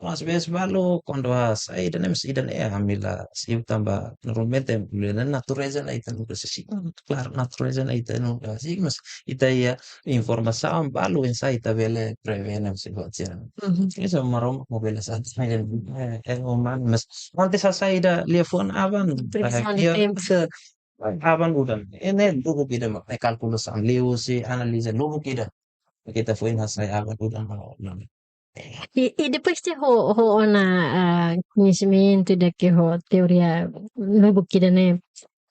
Mas às vezes balu kuandu hasai ida-ne'e, mas ida-ne'e ami la simu tanba normalmente natureza ne'e ita nunka sei simu. Klaru, natureza ne'e ita nunka sei simu, mas ita iha informasaun balu oinsá ita bele prevene situasaun. Ida-ne'e Maromak mak bele sá, eh, eh, umanu, mas antes hasai ida liafuan aban, eh, previzaun de tempu. Aban udan. Ne'e lubuk ida mak, ne'e kalkulasaun liuhusi analiza lubuk ida. Ita foin hasai aban udan mak. I, i depois de ho, ho ona, ah, koñesimentu ida ke ho teoria lubuk ida-ne'e.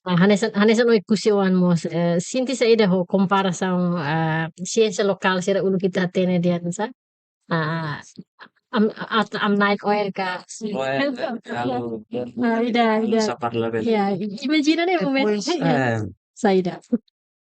Ah, hanesan, hanesan Oekusi-oan mós, eh, sente saida ho komparasaun, ah, siénsia lokál sira uluk ita hatene dehan sá? Ah, am, at-, am nine oil ka. Oil, eh, kalau, ah, ida, ida. Sapar labele. Ya, imajina ne'e momentu. Depois, eh, saida.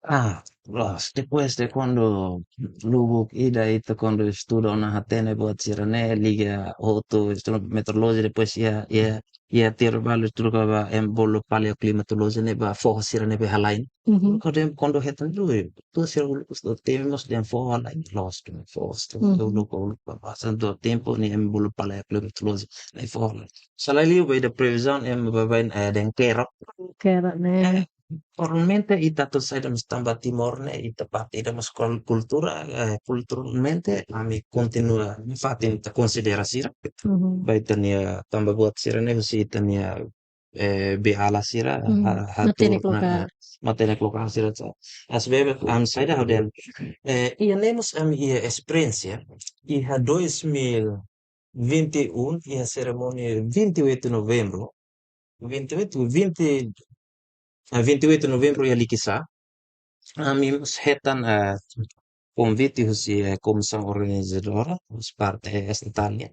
Ah, loos, depois de kuandu lubuk ida ita kuandu estuda ona hatene buat sira-ne'e liga hotu estuda meteorolojia, depois iha, iha, iha tiru balu estuda kona-ba em bolu paleoklimatolojia ne'e ba foho sira ne'ebé halai. Kuandu, kuandu hetan dulu, tua sira uluk estuda temi mós dehan foho halai, loos tu foho estuda uluk, uluk ba basa tu tempu ne'e em bolu paleoklimatolojia ne'e foho halai. Sala liu ba ida previzaun em ba bain, eh, dehan kerok. Kerok ne'e. Eh, Formalmente ita atu saida mós tanba Timor ne'e ita parte ida mós kul-, kultura, eh, kulturalmente ami kontinua fatin ita konsidera sira. Ba ita-nia tanba buat sira-ne'e husi ita-nia, eh, beiala sira, ha-, hatu matenek lokál. Matenek lokál sira sá. Às vezes ami saida ha'u dehan, eh, iha ne'e mós ami iha esperiénsia, iha dois mil vinte e um, iha serimónia vinte e oito de novembro, vinte e oito, vinte, ah, vinte e oito de novembro iha Likisá. Ami mós hetan, ah, konvite husi, eh, komisaun organizadora, husi parte, eh, estatál nian.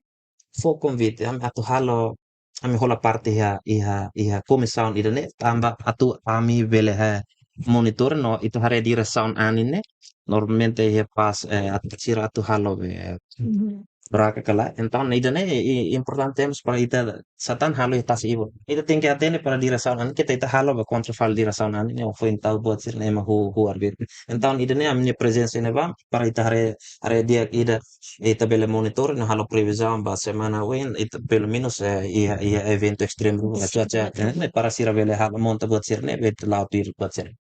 Fó konvite, ami atu halo, ami hola parte iha, iha, iha komisaun ida-ne'e, tanba atu ami bele, eh, monitor no ita haree diresaun anin ne'e, normalmente iha pas, eh, atu sira atu halo be, eh, Mhm. barraka ka lae. Entaun ida-ne'e i-, importante tebes para ita satán halo iha tasi ibun. Ita tenke atende para diresaun anin, keta ita halo be kontra fali diresaun anin ne'e, foin tau buat sira-ne'e ema hu, hu arbit. Entaun ida-ne'e ami-nia prezensa iha ne'ebá para ita haree, haree di'ak ida, ita bele monitor no halo previzaun ba semana oin, ita pelumenus, eh, iha, iha eventu estremu, Estremu. Cuaca, eh, ne'e para sira bele halo monta buat sira-ne'e, be ita la'o tuir buat sira-ne'e.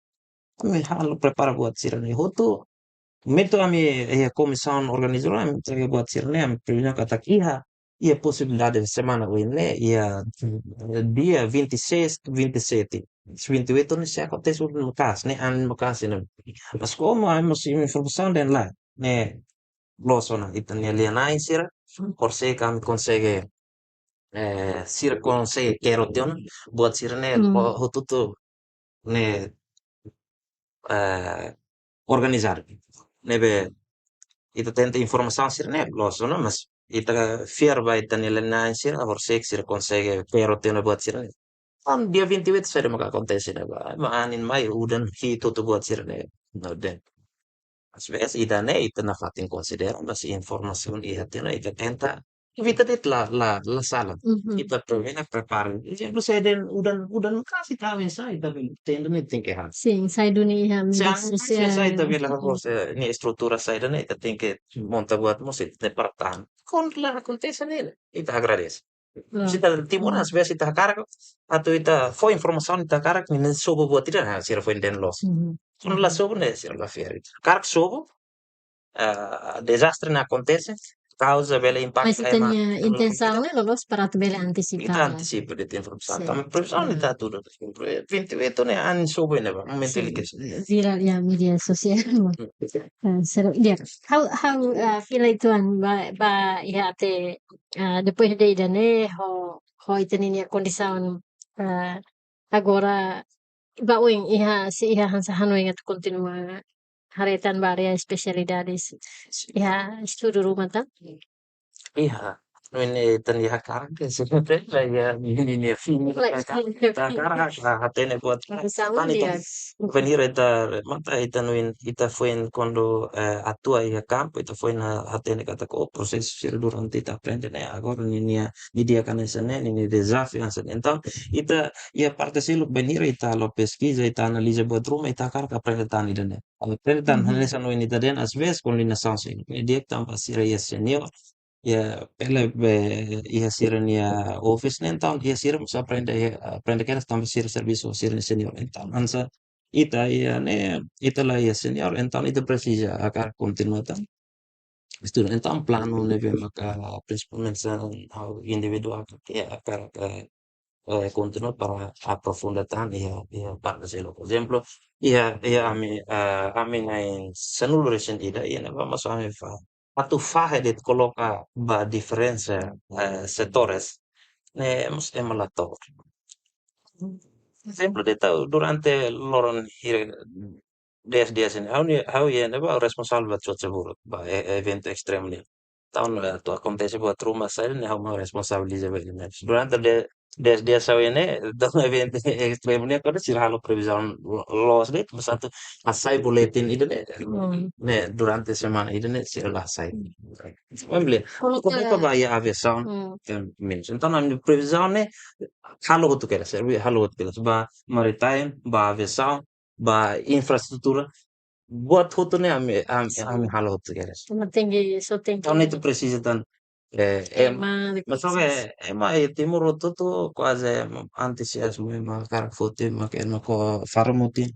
Ami halo prepara buat sira-ne'e hotu. Momentu ami iha komisaun organizadora, ami entrega buat sira-ne'e, ami previne katak iha, iha posibilidade semana oin ne'e, iha, eh, dia vinte e seis, vinte e sete. Vinte e oito ne'e sei akontese ulun maka'as, ne'e anin maka'as ne'e. Mas komu ami mós informasaun dehan lae, ne'e loos ona ita-nia lia-na'in sira, horisehik ami konsege, eh, sira konsege kero tiha ona, buat sira-ne'e, Hmm. ho-, hotu-hotu ne'e, eh, organizadu. Ne'ebé ita tenta informasaun sira-ne'e loos ona, mas ita fiar ba ita-nia lia-na'in sira, horisehik sira konsege kero tiha ona buat sira-ne'e. Entaun dia vinte e oito saida maka akontese ne'ebá. Ema anin mai, udan hi'it hotu buat sira-ne'e. No den. Às vezes ida-ne'e ita nafatin konsidera, mas informasaun iha tiha ona, ita tenta evita de'it la, la, la sala. Mhm. Ita previne, prepara. Ezemplu, se dehan udan, udan maka'as ita halo oinsá, ita bele tenda ne'e tenke halo. Sin, sai duni iha Se mídia anin mai, se sosiál. sai ita bele halo, Mhm. se nia estrutura saida ne'e, ita tenke monta buat mós, ita prepara tan. Kuandu la akontese ne'e, ita agradese. Claro. Se ita timoroan, Mhm. às vezes ita hakarak, atu ita fó informasaun ita hakarak, nia sobu buat ida, ah, sira foin dehan loos. Mhm. Kuandu la sobu ne'e, sira la fiar. Hakarak sobu, ah, dezastre ne'e akontese, kauza bele impakta Mas ita-nia ema, intensaun ne'e loloos para atu bele antisipa. Ita antisipa de'it informasaun. Sin. Tanba previzaun Mhm. ita hatudu. Vinte e oito ne'e anin sobu ne'ebá, momentu Sin. ele ke. Viral iha mídia sosiál. Hmm. Ah, seru. Di'ak. Ha'u, ha'u, ah, fila uitoan ba, ba iha ate, ah, depois de ida-ne'e, ho, ho ita-nia kondisaun, ah, agora, ba oin iha, se iha hanesan hanoin atu kontinua haree tan ba área espesialidades, iha estudu ruma tan? Iha, no ita-nia hakarak ke sempre la iha, nia, nia, nia fim, Like, hakarak, hakarak, ah, hatene buat. Hanesan Tan ita, di'ak. Bainhira ita remata, ita hanoin, ita foin kuandu, eh, atua iha kampu, ita foin ha-, hatene katak, oh, prosesu sira durante ita aprende ne'e, agora nia, nia, nia di'ak hanesan ne'e, nia, nia dezafiu hanesan ne'e. Entaun, ita iha parte seluk bainhira ita halo peskiza, ita analiza buat ruma, ita hakarak aprende tan ida-ne'e. Aprende tan, mhm, hanesan ohin ita dehan, às vezes koordenasaun sira-ne'e di'ak tanba sira iha senior, iha, bele be, iha sira-nia office ne'e, entaun iha sira mós aprende, iha, aprende kedas tanba sira servisu ho sira-nia senior. Entaun hanesan ita iha ne'e, ita la iha senior, entaun ita presiza hakarak kontinua tan estuda. Entaun planu ne'ebé maka prinsipalmente hanesan ha'u individuál ke hakarak, eh, kontinua para aprofunda tan iha, iha parte seluk. Por ezemplu, iha, iha ami, eh, ami na'in sanulu-resin-ida, iha ne'ebá mós ami fó atu fahe de'it koloka ba diferensa, eh, setores ne'e mós ema la to'o. Ezemplu de'it, durante loron hira dez dias ne'e, ha'u ne'e, ha'u iha ne'ebá responsavel ba cuaca buruk, ba e-, eventu estremu ne'e. Entaun, eh, atu akontese buat ruma saida ne'e ha'u mak responsabiliza ba ne'e. Durante de-, dez dias ha'u iha ne'e, entaun eventu estremu ne'e, kuandu sira halo previzaun lo-, loos de'it, mas atu hasai boletin ida-ne'e, hmm, ne'e durante semana ida-ne'e sira la hasai. Hmm. Ema bele, koloka, koloka ba iha aviasaun, hmm, ke menus. Entaun ami-nia previzaun ne'e halo hotu kedas, servi halo hotu kedas. Ba maritime, ba aviasaun, ba infraestrutura, buat hotu ne'e ami, ami, sin, ami halo hotu kedas. Ema tenke, só tenke. Entaun ita presiza tan, eh, ema, ema, depois mas só ke ema iha Timor hotu-hotu kuaze antuziazmu, ema hakarak foti, ema ke ema ko farmuti.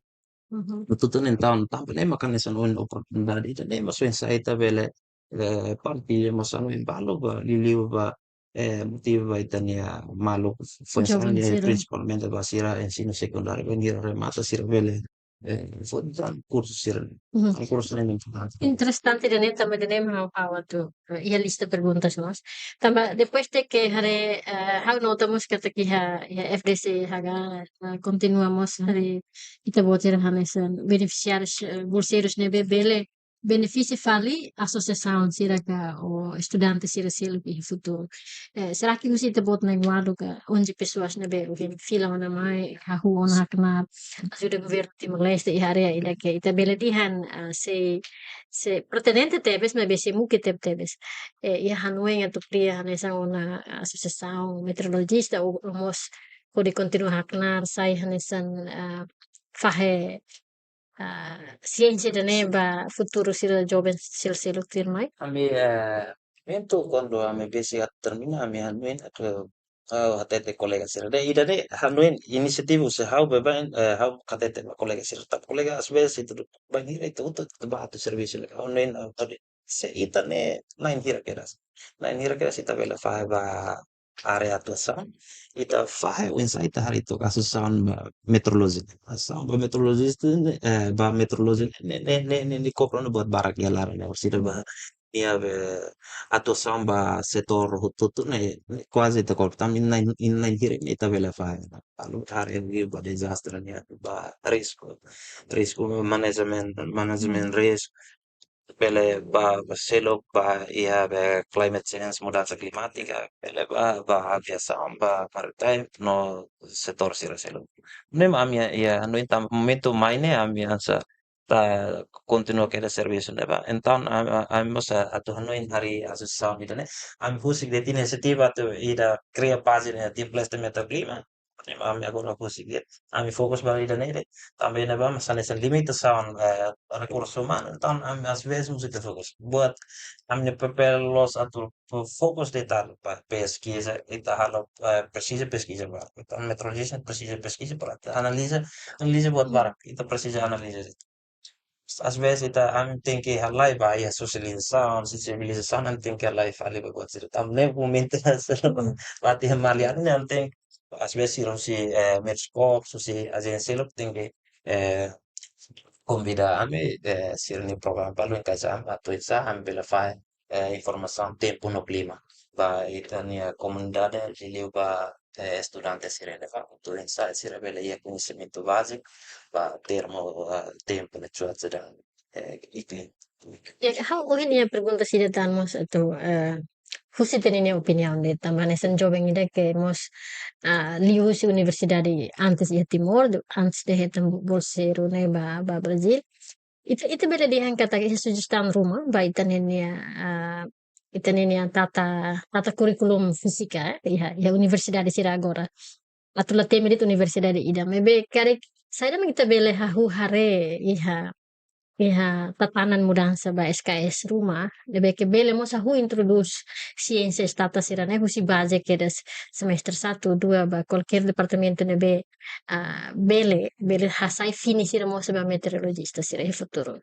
Mhm. Hotu-hotu ne'e entaun, tanba ne'e maka hanesan ohin oportunidade ida-ne'e, mas oinsá ita bele, eh, partilla mós hanoin balu ba, liuliu ba, eh, motiva ba ita-nia maluk foin-sa'e, joven sira, prinsipalmente ba sira ensinu sekundáriu, bainhira remata sira bele, eh, foti tan kursu sira. Mhm. Kursu ne'e importante. Interesante ida-ne'e, tanba ida-ne'e mak ha'u atu, eh, iha lista perguntas mós. Tanba depois de ke haree, eh, ha'u nota mós katak iha, iha F D C H K, eh, kontinua mós, mhm, haree ita-boot sira hanesan benefisiárius, eh, bolseirus ne'ebé bele benefisia fali asosiasaun sira ka ou estudante sira seluk iha futuru. Eh, será que husi ita-boot na'in-ualu ka onze pesoas ne'ebé ohin fila ona mai hahú ona hakna'ar ajuda governu Timor-Leste iha área ida ke ita bele dehan, ah, sei, sei pretendente tebes, maibé sei mukit tebetebes. Eh, iha hanoin atu kria hanesan ona asosiasaun meteorolojista ou, ou mós hodi kontinua hakna'ar sai hanesan, ah, fahe, ah, siénsia ida-ne'e ba futuru sira joven sira seluk tuirmai? Ami, eh, momentu kuandu ami besik atu termina, ami hanoin atu, eh, hatete kolega sira de'it, ida-ne'e hanoin inisiativa husi ha'u baibain, eh, ha'u hatete ba kolega sira, tanba kolega às vezes ita bainhira ita hotu atu ba atu servisu, hanoin, eh, atu se ita-nia na'in hira kedas. Na'in hira kedas ita bele fahe ba área atuasaun. Ita fahe oinsá ita harii tok asosiasaun ba meteorolojia. Asosiasaun ba meteorolojia ne'e, eh, ba meteorolojia ne'e, ne'e, ne'e, ne'e, ne'e kopra ona buat barak iha laran ne'e. Sira ba, nia be atuasaun ba setór hotu-hotu ne'e, ne'e kuaze ita kopra. Tanba na'in, na'in hira ne'e ita bele fahe. Lalu área ba dezastre nian, ba risku. Risku manajemen, manajemen risku. Bele ba, ba seluk ba iha be climate change, mudansa klimátika, bele ba, ba aviasaun, ba maritime, no setór sira seluk. Ne'e mak ami iha, iha, no entantu momentu mai ne'e ami hanesan atu kontinua kedas servisu ne'ebá. Entaun ami, ami mós atu hanoin harii asosiasaun ida-ne'e. Ami husik de'it inisiativa atu ida kria pájina Timor-Leste Meteo Klima. Ami agora husik de'it, ami fokus ba ida-ne'e de'it. Tanba ne'ebá mak hanesan limitasaun, eh, rekursu umanu, entaun ami às vezes mós ita fokus. Buat ami-nia papél loos atu fo-, fokus de'it ba peskiza, ita halo, eh, presiza peskiza ba. Entaun meteorolojista presiza peskiza para ita analiza, analiza buat barak, ita presiza analiza. Às vezes ita, ami tenke halai ba iha sosializasaun, sensibilizasaun, ami tenke halai fali ba buat sira. Tanba ne'e momentu la iha maliar ne'e ami tenke, às vezes sira husi, eh, Medscope, husi ajénsia seluk tenke, eh, konvida ami, eh, sira-nia programa balu enkaixa ami, atu oinsá ami bele fahe, eh, informasaun tempu no klima ba ita-nia komunidade, liuliu ba, eh, estudante sira ne'ebá, atu oinsá sira bele iha koñesimentu báziku ba termu, eh, tempu no cuaca dan, eh, iklim. Ya, ha'u ohin iha pergunta ida tan mós atu, eh, husi ita-nia opiniaun de'it tanba hanesan joven ida ke mós, ah, liu husi universidade antes iha Timor, antes de hetan bolseiru ne'e ba, ba Brazil. Ita, ita bele dehan katak iha sujestaun ruma ba ita-nia, ah, ita-nia tata, tata kurikulum fízika, eh, iha, iha universidade sira agora. Atu la temi de'it universidade ida. Maibé karik saida mak ita bele hahú haree iha, iha tatanan mudansa ba S K S ruma, ne'ebé ke bele mós hahú introdús siénsia estata sira-ne'e husi baze kedas semestre satu, dua ba kualkér departamentu ne'ebé, ah, bele, bele hasai fini sira mós ba meteorolojista sira iha futuru.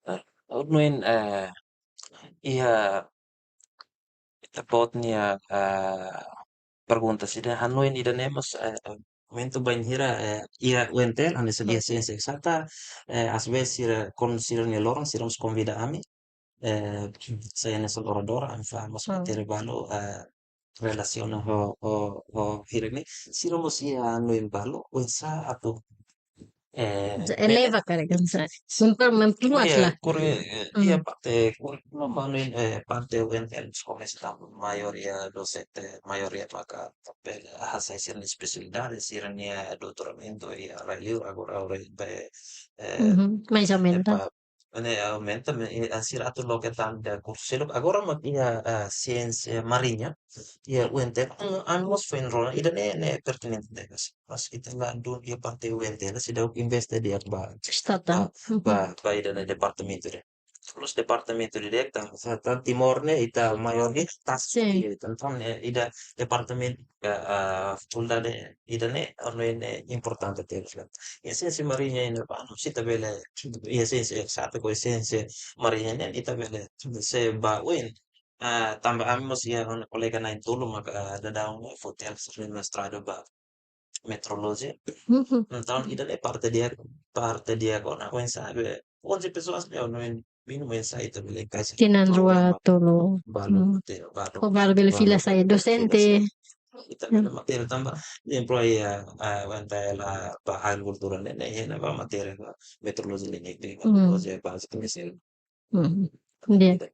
Ah, ha'u hanoin, eh, iha ita-boot nia, eh, pergunta sira hanoin ida-ne'e mós, eh, momentu bainhira, eh, iha U N T L, hanesan iha siénsia ezata, eh, às vezes sira, kuandu sira-nia loron, sira mós konvida ami, eh, sai hanesan oradór, ami fahe mós materi balu, eh, relasiona ho, ho, ho hirak ne'e, sira mós iha hanoin balu, oinsá atu, eh, eleva karik hanesan, memper-, memperluas lah. Iya, kuri-, eh, iha parte kurríkulu, hanoin, eh, parte U N T L komesa tanba maioria dosente, maioria maka papél hasai sira-nia espesialidade, sira-nia doutoramentu iha rai-li'ur, agora rai-li'ur, eh, mais aumenta. Ne'e aumenta, maibé, eh, sira atu loke tan iha kursu seluk. Agora mak iha, eh, siénsia mariña, iha U N T L, ami, ami mós foin enrola, ida-ne'e, ne'e pertinente tebes. Mas ita la dún iha parte U N T L, seidauk investe di'ak ba, estata, ba, ba ida-ne'e departamentu ida. Terus departamentu ida-ne'e, tan, sa-, tan Timor ne'e, ita maioria, tas, entaun, eh, ida departamentu, eh, eh, fakuldade ida-ne'e, anu ne'e importante tebes. Iha siénsia mariña ne'ebá, anu, se ita bele, iha siénsia ezata ka siénsia mariña ne'e, ita bele, se ba U N, ah, tanba ami mós iha kolega na'in-tolu maka, ah, daudaun ne'e foti hela sira-nia mestradu ba meteorolojia. Entaun ida-ne'e parte di'ak, parte di'ak ona, oinsá be onze pesoas ne'e, no mínimu oinsá ita bele enkaixa tinan rua, tolu, tolu. Balu, hmm, materia balu. Ho balu bele fila sai dosente. Ita bele materia tanba, ezemplu, iha, ah, U N T L ba agrikultura ne'e, ne'e, ne'e ba materia ba meteorolojia, ne'e, ne'e, hmm, meteorolojia bázika, misalnya. Hmm. Di'ak.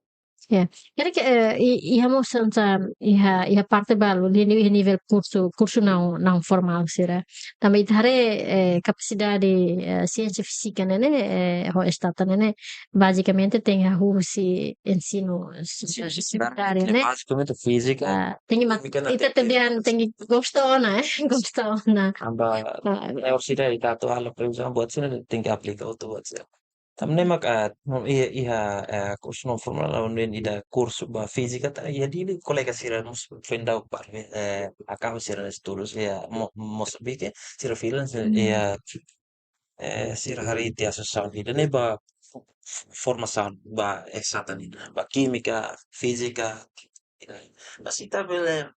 Ya. Karik, eh, i, iha mós hanesan, iha, iha parte balu, liu iha nivel kursu, kursu naun, naun formál sira. Tanba ita haree, eh, kapasidade, eh, siénsia fízika ne'e, eh, ho estata ne'e, bazikamente tenke hahú husi ensinu se-, Siénsia sekundáriu, ne'e? Bazikamente fízika, Ah, tenke mat-, kímika, ita tenke tenke, tenke gosta ona, eh, gosta ona. Tanba, Ah, universidade ita atu halo previzaun buat sira tenke aplika hotu buat sira. Tanba ne'e mak, ah, no, iha, iha, eh, kursu naun formál, ha'u hanoin ida kursu ba fízika, ta, iha Dili kolega sira mós foin daudauk, eh, akaba sira-nia estudu iha Mo-, Mosambike, sira freelance, Hmm. iha, eh, sira harii tiha asosiasaun ida-ne'e ba f-, f-, formasaun ba ezata nian, ba kímika, fízika, ida. Mas ita bele,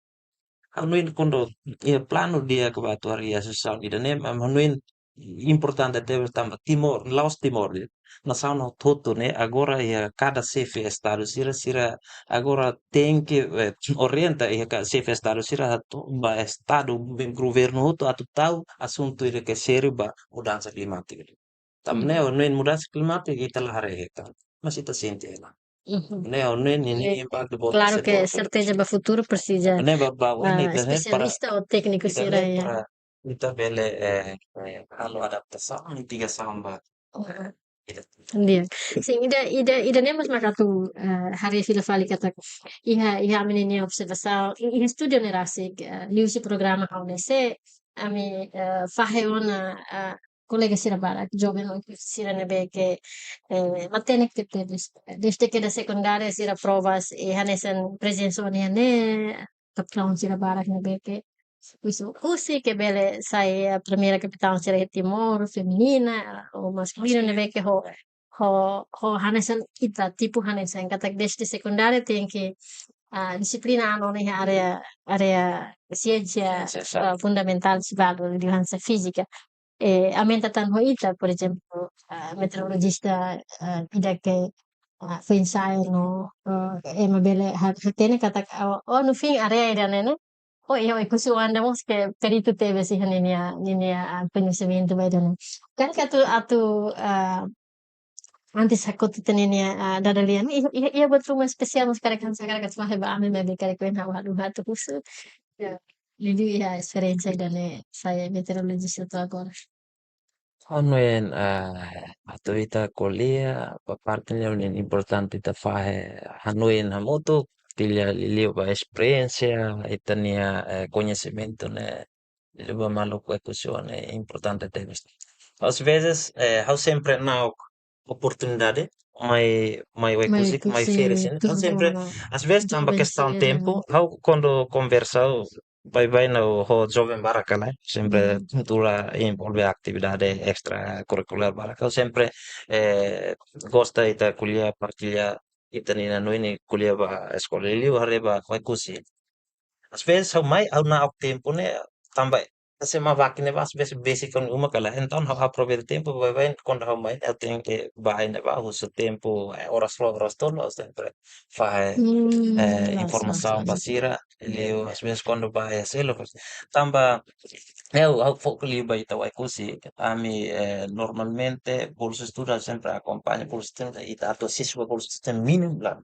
ha'u hanoin kuandu iha planu di'ak ba atu harii asosiasaun ida-ne'e, ha'u hanoin importante tebes tanba Timor, la'ós Timor de'it, nasaun hotu-hotu ne'e, agora iha kada xefe estadu sira, sira agora tenke, eh, orienta iha ka-, xefe estadu sira atu ba estadu, governu hotu atu tau asuntu ida ke sériu ba mudansa klimátika. Tanba ne'e, Hmm. ha'u hanoin mudansa klimátika ita la haree hetan, mas ita sente hela. Mhm. Ne'e, ha'u hanoin ninia Oke. impaktu boot Klaru ke, setor serteza ba futuru presiza, Ne'e ba, ba, ah, ini ita, eh, para espesialista ou tékniku ita sira, ne'e ya. para ita bele, eh, eh, halo adaptasaun, mitigasaun ba. Aha. Ida. Di'ak. Sin, ida, ida, ida-ne'e mós mak atu, eh, haree fila fali katak iha, iha ami-nia observasaun, i-, iha estudu ne'e rasik, eh, liuhusi programa ha'u ne'e se, ami, eh, fahe ona, eh, kolega sira barak, joven sira ne'ebé ke, eh, matenek tebes, desde kedas sekundária sira provas, eh, hanesan prezensa ona iha ne'e, kapitaun sira barak ne'ebé ke, husi, husi ke bele sai, eh, primeira kapitaun sira iha Timor, feminina, ou maskulinu ne'ebé ke ho, ho, ho hanesan ita, tipu hanesan, katak desde sekundária tenke, ah, dixiplina an ona iha área, área siénsia, Siénsia, ah, fundamentál sira balu, liuhusi fízika. Eh, aumenta tan ho ita, por ezemplu, ah, meteorolojista, ah, ida ke, ah, foin sai no, ah, ema bele ha-, hatene katak, oh, oh, no fim, área ida-ne'e, ne'e? Oh, iha Oekusi oan ida mós ke peritu tebes iha ninia, ninia, ah, koñesimentu ba ida-ne'e. Karik atu, atu, ah, antes hakotu tiha ninia, ah, dada lia, iha, iha, iha buat ruma espesiál mós karik hanesan karik atu fahe ba ami, maibé karik ohin ha'u haluha atu husu. Ya. Liuliu iha esperiénsia ida-ne'e sai meteorolojista to'o agora. Hanoin, ah, atu ita ko'alia, ba parte ne'e importante ita fahe, hanoin hamutuk, ko'alia liuliu ba esperiénsia, ita-nia, eh, koñesimentu ne'e, liuliu ba maluk Oekusi oan ne'e importante tebes. Às vezes, eh, ha'u sempre na'ok oportunidade, mai, mai Oekusi, mai Oekusi, feira sira. Ha'u sempre, às vezes, tanba kestaun tempu, ha'u kuandu konversa, baibain ha'u ho joven barak ka lae, sempre Hmm. tuur envolve atividade estrakurrikulár barak. Ha'u sempre, eh, gosta ita ko'alia, partilla, ita-nia hanoin ko'alia ba eskola liuliu haree ba Oekusi. Às vezes ha'u mai, ha'u na'ok tempu ne'e, tanba S M A baki ne'ebá, às vezes besik iha uma ka lae. Entaun ha'u aproveita tempu, baibain kuandu ha'u mai, ha'u tenke bá iha ne'ebá, husu tempu, eh, oras rua, oras tolu, ha'u sempre fahe, Hmm, eh, informasaun ba sira, liu, às vezes kuandu bá iha seluk, tanba, eh, ha'u, ha'u foka liu ba ita Oekusi, ami, eh, normalmente, bolsa estudu sempre akompaña, bolsa estudu, ita atu asesu ba bolsa estudu mínimu la.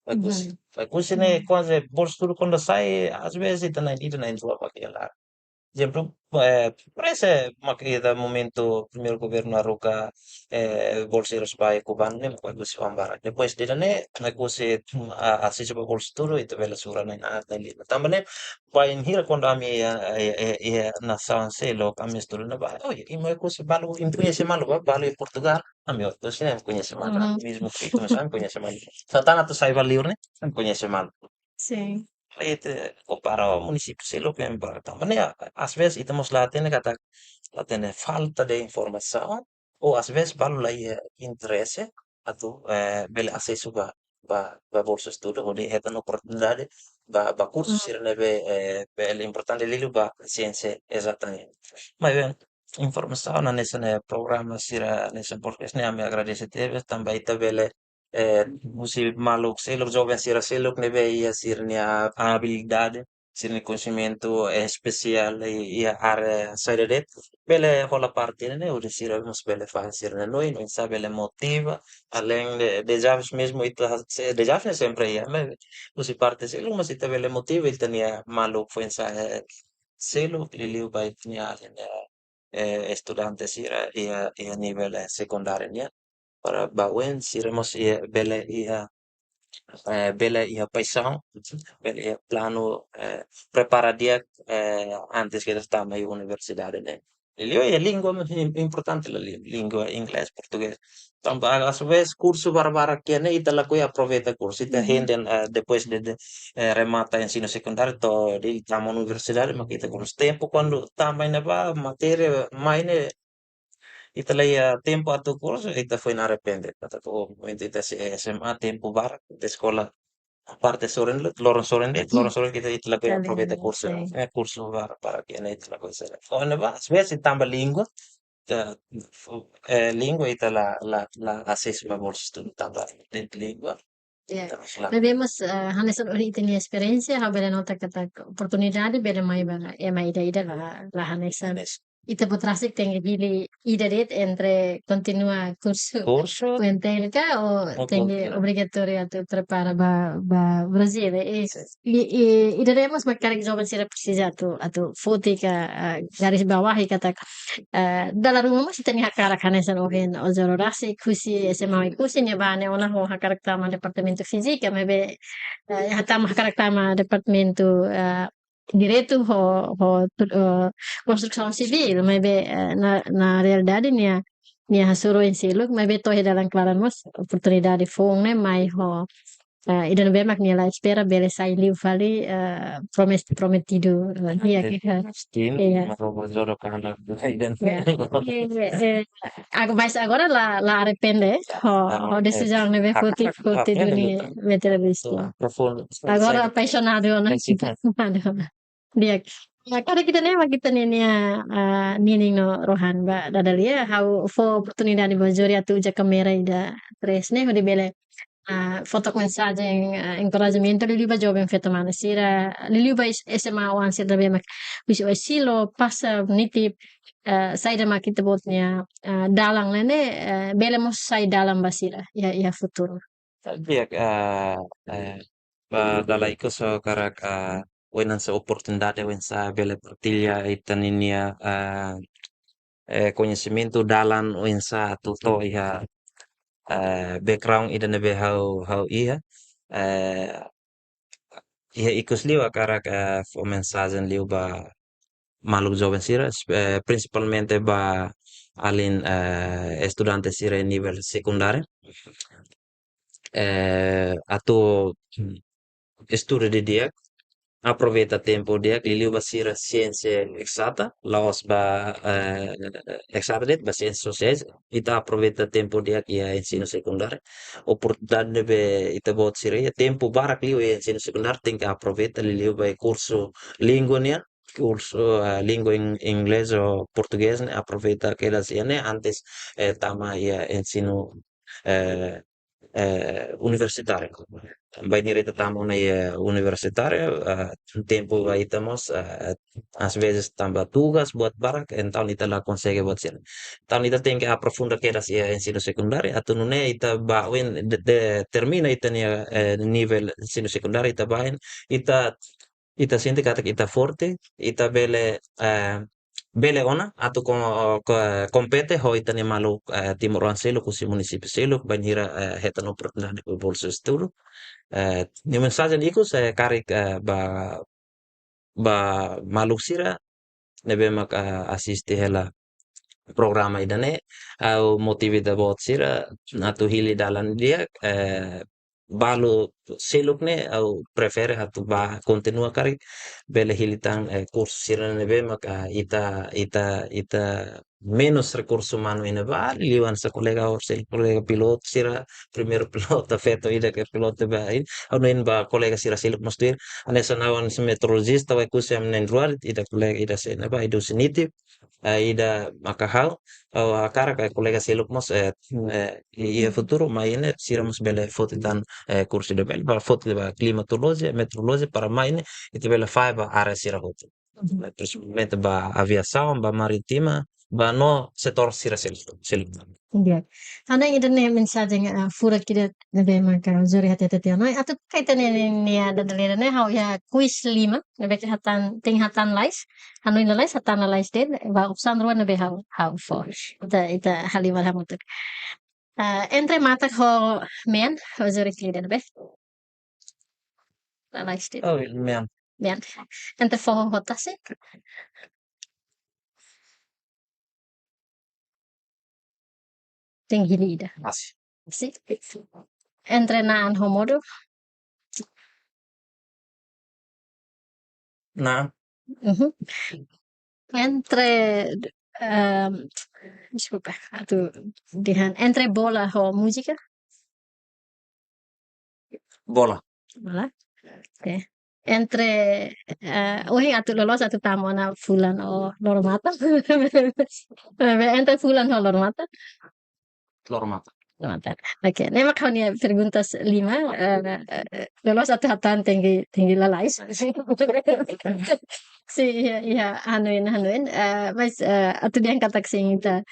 Oekusi. Oekusi ne'e kuaze bolsa estudu kuandu sai, às vezes ita na'in ida, na'in rua ba kela. Ezemplu, eh, parese mak iha momentu primeiru governu haruka, eh, bolseiru ba Kubanu ne'e, Oekusi oan barak. Depois de ne'e, Oekusi, a, asesu ba bolsa estudu, ita bele sura na'in haat, na'in lima. Tanba ne'e, bainhira kuandu ami, eh, eh, eh, eh, nasaun seluk, ami estuda ne'ebá, oh, imi Oekusi balu, imi koñese malu, ba, balu iha Portugal, ami Oekusi ne'e koñese malu, Mhm. mezmu ke ita, mas ami koñese malu. Sá tan atu sai ba liur ne'e, ami koñese malu. Sin. Ita kompara ho munisípiu seluk ne'ebé barak. Tanba ne'e, às vezes, ita mós la hatene katak, la hatene falta de informasaun, ou às vezes balu la iha interese atu, eh, bele asesu ba, ba, ba bolsa estudu, hodi hetan oportunidade ba, ba kursu Mm. sira ne'ebé, eh, bele importante liuliu ba siénsia ezata nian. Maibé, informasaun hanesan ne'e, programa sira hanesan podcast ne'e, ami agradese tebes, tanba ita bele, eh, husi maluk seluk, joven sira seluk ne'ebé iha sira-nia abilidade, sira-nia koñesimentu espesiál iha, iha área saida de'it, bele hola parte ne'e, hodi sira mós bele fahe sira-nia hanoin, oinsá bele motiva, além de, dezafius mesmu ita, se, dezafius sempre iha, mas husi parte seluk mós ita bele motiva ita-nia maluk foin-sa'e seluk, liuliu ba ita-nia alin, eh, eh, estudante sira iha, iha nivel, eh, sekundáriu nian. Para ba oin sira mós iha, bele iha, eh, bele iha paixaun, bele iha planu, eh, prepara di'ak, eh, antes kedas tama iha universidade ne'e. Liuliu iha língua mós im-, importante la li-, língua inglés, portugés. Tanba, às vezes, kursu barak-barak iha ne'e, ita lakohi aproveita kursu. Ita Mhm. hende, eh, depois de, de, eh, remata ensinu sekundáriu, to'o ita tama universidade, mak ita kursu. Tempu kuandu tama iha ne'ebá, matéria, mai ne'e, ita la iha tempu atu kursu, ita foin arrepende. Katak, oh, momentu ita sei S M A, tempu barak, ita eskola parte sorin de'it, loron sorin de'it, Mhm. loron sorin ita, ita lakohi Tá bem, aproveita kursu, sei. eh, kursu barak, barak iha ne'e ita lakohi sala. Iha ne'ebá, às vezes, tanba língua, eh, eh, língua ita la, la, la asesu ba bolsa estudu tanba de'it língua. Ya. Tanba sala. Maibé mós, eh, hanesan hori ita-nia esperiénsia, ha'u bele nota katak oportunidade bele mai ba ema ida-ida la, la hanesan. Hanesan. Ita-boot rasik tenke hili ida de'it entre kontinua kursu Kursu. U N T L ka ou Ou tenke kontinua. obrigatóriu atu prepara ba, ba Brazil. E, Sin. i, i, ida de'it mós mak karik joven sira presiza atu, atu foti ka, ah, garis bawahi katak, ah, dala ruma mós ita-nia hakarak hanesan ohin Ojoro rasik husi S M A Oekusi nia bá ne'e ona ho hakarak tama departamentu fízika, maibé, eh, iha tama hakarak tama departamentu, eh, direitu ho, ho, eh, konstrusaun sivíl, maibé, eh, na, na realidade nia, nia hasoru oin seluk, maibé to'o iha dalan klaran mós oportunidade foun ne'e mai ho, eh, ida ne'ebé mak nia la espera bele sai liu fali, eh, promes-, prometidu, eh, nia Eh, ke, eh, Sin, iya. Marobo Ojoro kahana. Iya. Eh, eh, eh, Ago-, mas agora la, la arrepende, ho, Ah, ho eh, desizaun ne'ebé hak-, foti, hak-, foti hak-, duni hak-, betul, betul. Betul, profundo. Agora Saya apaixonado, né? Apaixonado. Di'ak. Ya, karik ita-nia, mak ita-nia, nia, ah, ninin no rohan ba dada lia, ha'u fó oportunidade ba Jori atu uza kámera ida três ne'e, hodi bele, ah, fó took mensajen, ah, enkorajimentu liuliu ba joven feto mane sira, liuliu ba S M A oan sira ne'ebé mak husi Oesilo, pasa niti, eh, saida mak ita-boot nia, eh, dalan ne'e, eh, bele mós sai dalan ba sira iha, iha futuru. Di'ak, eh, eh, ba dala ikus ha'u hakarak, eh, oinsá oportunidade, oinsá bele partilla ita-nia, eh, eh, koñesimentu dalan oinsá atu to'o iha, eh, background ida ne'ebé ha'u, ha'u iha, eh, iha ikus liu hakarak, eh, fó mensajen liu ba maluk joven sira, es-, eh, prinsipalmente ba alin, eh, estudante sira nivel sekundáriu. Eh, atu estuda didi'ak, aproveita tempu di'ak, liuliu ba sira siénsia ezata, la'ós ba, eh, ezata de'it, ba siénsia sosiais, ita aproveita tempu di'ak iha ensinu sekundáriu. Oportunidade ne'ebé ita-boot sira iha, tempu barak liu iha ensinu sekundáriu, tenke aproveita, liuliu ba kursu língua nian, kursu, eh, língua in-, inglés ou portugés ne'e, aproveita kedas iha ne'e antes, eh, tama iha ensinu, eh, eh, universitáriu. Bainhira ita tama ona iha universitáriu, eh, tempu ba ita mós, eh, às vezes tanba tugas buat barak, entaun ita la konsege buat sira. Entaun ita tenke aprofunda kedas iha ensinu sekundáriu, atu nune'e ita ba oin de, de, termina ita-nia, eh, nivel ensinu sekundáriu, ita ba oin, ita, ita sente katak ita forte, ita bele, eh, bele ona atu ko-, ko-, kompete ho ita-nia maluk, eh, timoroan seluk husi munisípiu seluk, bainhira, eh, hetan oportunidade ba bolsa estudu. Eh, nia mensajen ikus, eh, karik, eh, ba, ba maluk sira ne'ebé mak, eh, asiste hela programa ida-ne'e, ha'u motiva ita-boot sira atu hili dalan di'ak, eh, balu seluk ne'e ha'u prefere atu ba kontinua karik bele hili tan, eh, kursu sira ne'ebé maka ita, ita, ita menus rekursu umanu iha ne'ebá, liuliu hanesan kolega ha'u seluk, kolega pilotu sira, primeiru pilotu feto ida ke pilotu ba, ha'u hanoin ba kolega sira seluk mós tuir, hanesan ha'u hanesan meteorolojista, Oekusi ami na'in-rua de'it, ida kolega ida sei ne'ebá, ida husi NITIB, eh, ida maka ha'u, ha'u hakarak, eh, kolega seluk mós, eh, eh, iha futuru mai ne'e sira mós bele foti tan, eh, kursu ida-ne'ebé. para foti ba klimatolojia, meteorolojia, para mai ne'e ita bele fahe ba área sira hotu. Prinsipalmente ba aviasaun, ba marítima, ba no setór sira seluk, seluk. Iya. Ha'u hanoin ida-ne'e mensajen, eh, furak ida ne'ebé maka Jori hatete tiha ona. Atu kaita ne'e, ne'e, ne'e ada dalera ne'e ha'u iha kuis lima, ne'ebé ke hatán, tenke hatán lalais, hanoin lalais, hatán lalais de'it, ba opsaun rua ne'ebé ha'u, ha'u fó. Ita, ita halimar hamutuk. Eh, entre matak ho mean, ho Jori klide ne'ebé? Lalais de'it. Oh, mean. Mean. Entre foho ho tasi? Tenke hili ida. Tasi. Tasi. Entre na'an ho modo? Na'an. Mhm. Entre, ehm, deskulpa, atu dehan, entre bola ho múzika? Bola. Bola. Oke. Entre, eh, ohin atu loloos atu tama ona fulan ho loro-matan. Entre fulan ho loro-matan? Loro-matan. Loro-matan. Oke, ne'e mak ha'u-nia perguntas lima, eh, eh, loloos atu hatán tenke, tenke lalais. Sin, iha, iha, hanoin, hanoin. Eh, mas, eh, atu dehan katak sin ita,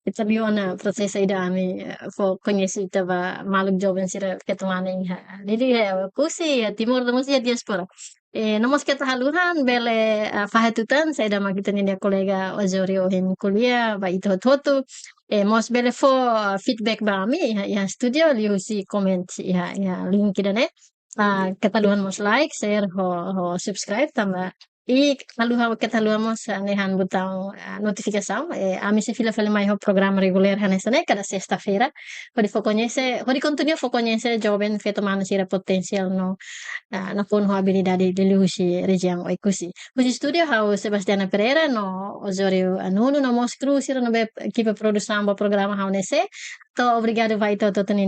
ita liu ona prosesu ida ami, eh, fó koñese ita ba maluk joven sira feto-mane iha. Jadi, eh, Oekusi, iha Timor, no mós iha diáspora. Eh, no mós keta haluha bele, eh, fahe tutan, saida mak ita-nia kolega Ojori ohin ko'alia ba ita hotu-hotu. Eh, mós bele fó, eh, feedback ba ami, iha, iha studio, liuhusi comment, iha, iha link ida-ne'e. Ah, keta haluha mós like, share, ho, ho subscribe, tanba. I haluha, keta haluha mós, ah, hanehan butaun, ah, notifikasaun. Eh, ami sei fila fali mai ho programa regulár hanesan ne'e, kada sesta-feira. Hodi fó koñese, hodi kontinua fó koñese joven feto-mane sira potensiál no, ah, nakonu ho abilidade liuhusi rejiaun Oekusi. Husi studio ha'u Sebastiana Pereira no Ojori Nuno no mós kru sira ne'ebé ekipa produsaun ba programa ha'u ne'e sé. Entaun obrigadu ba ita hotu-hotu nia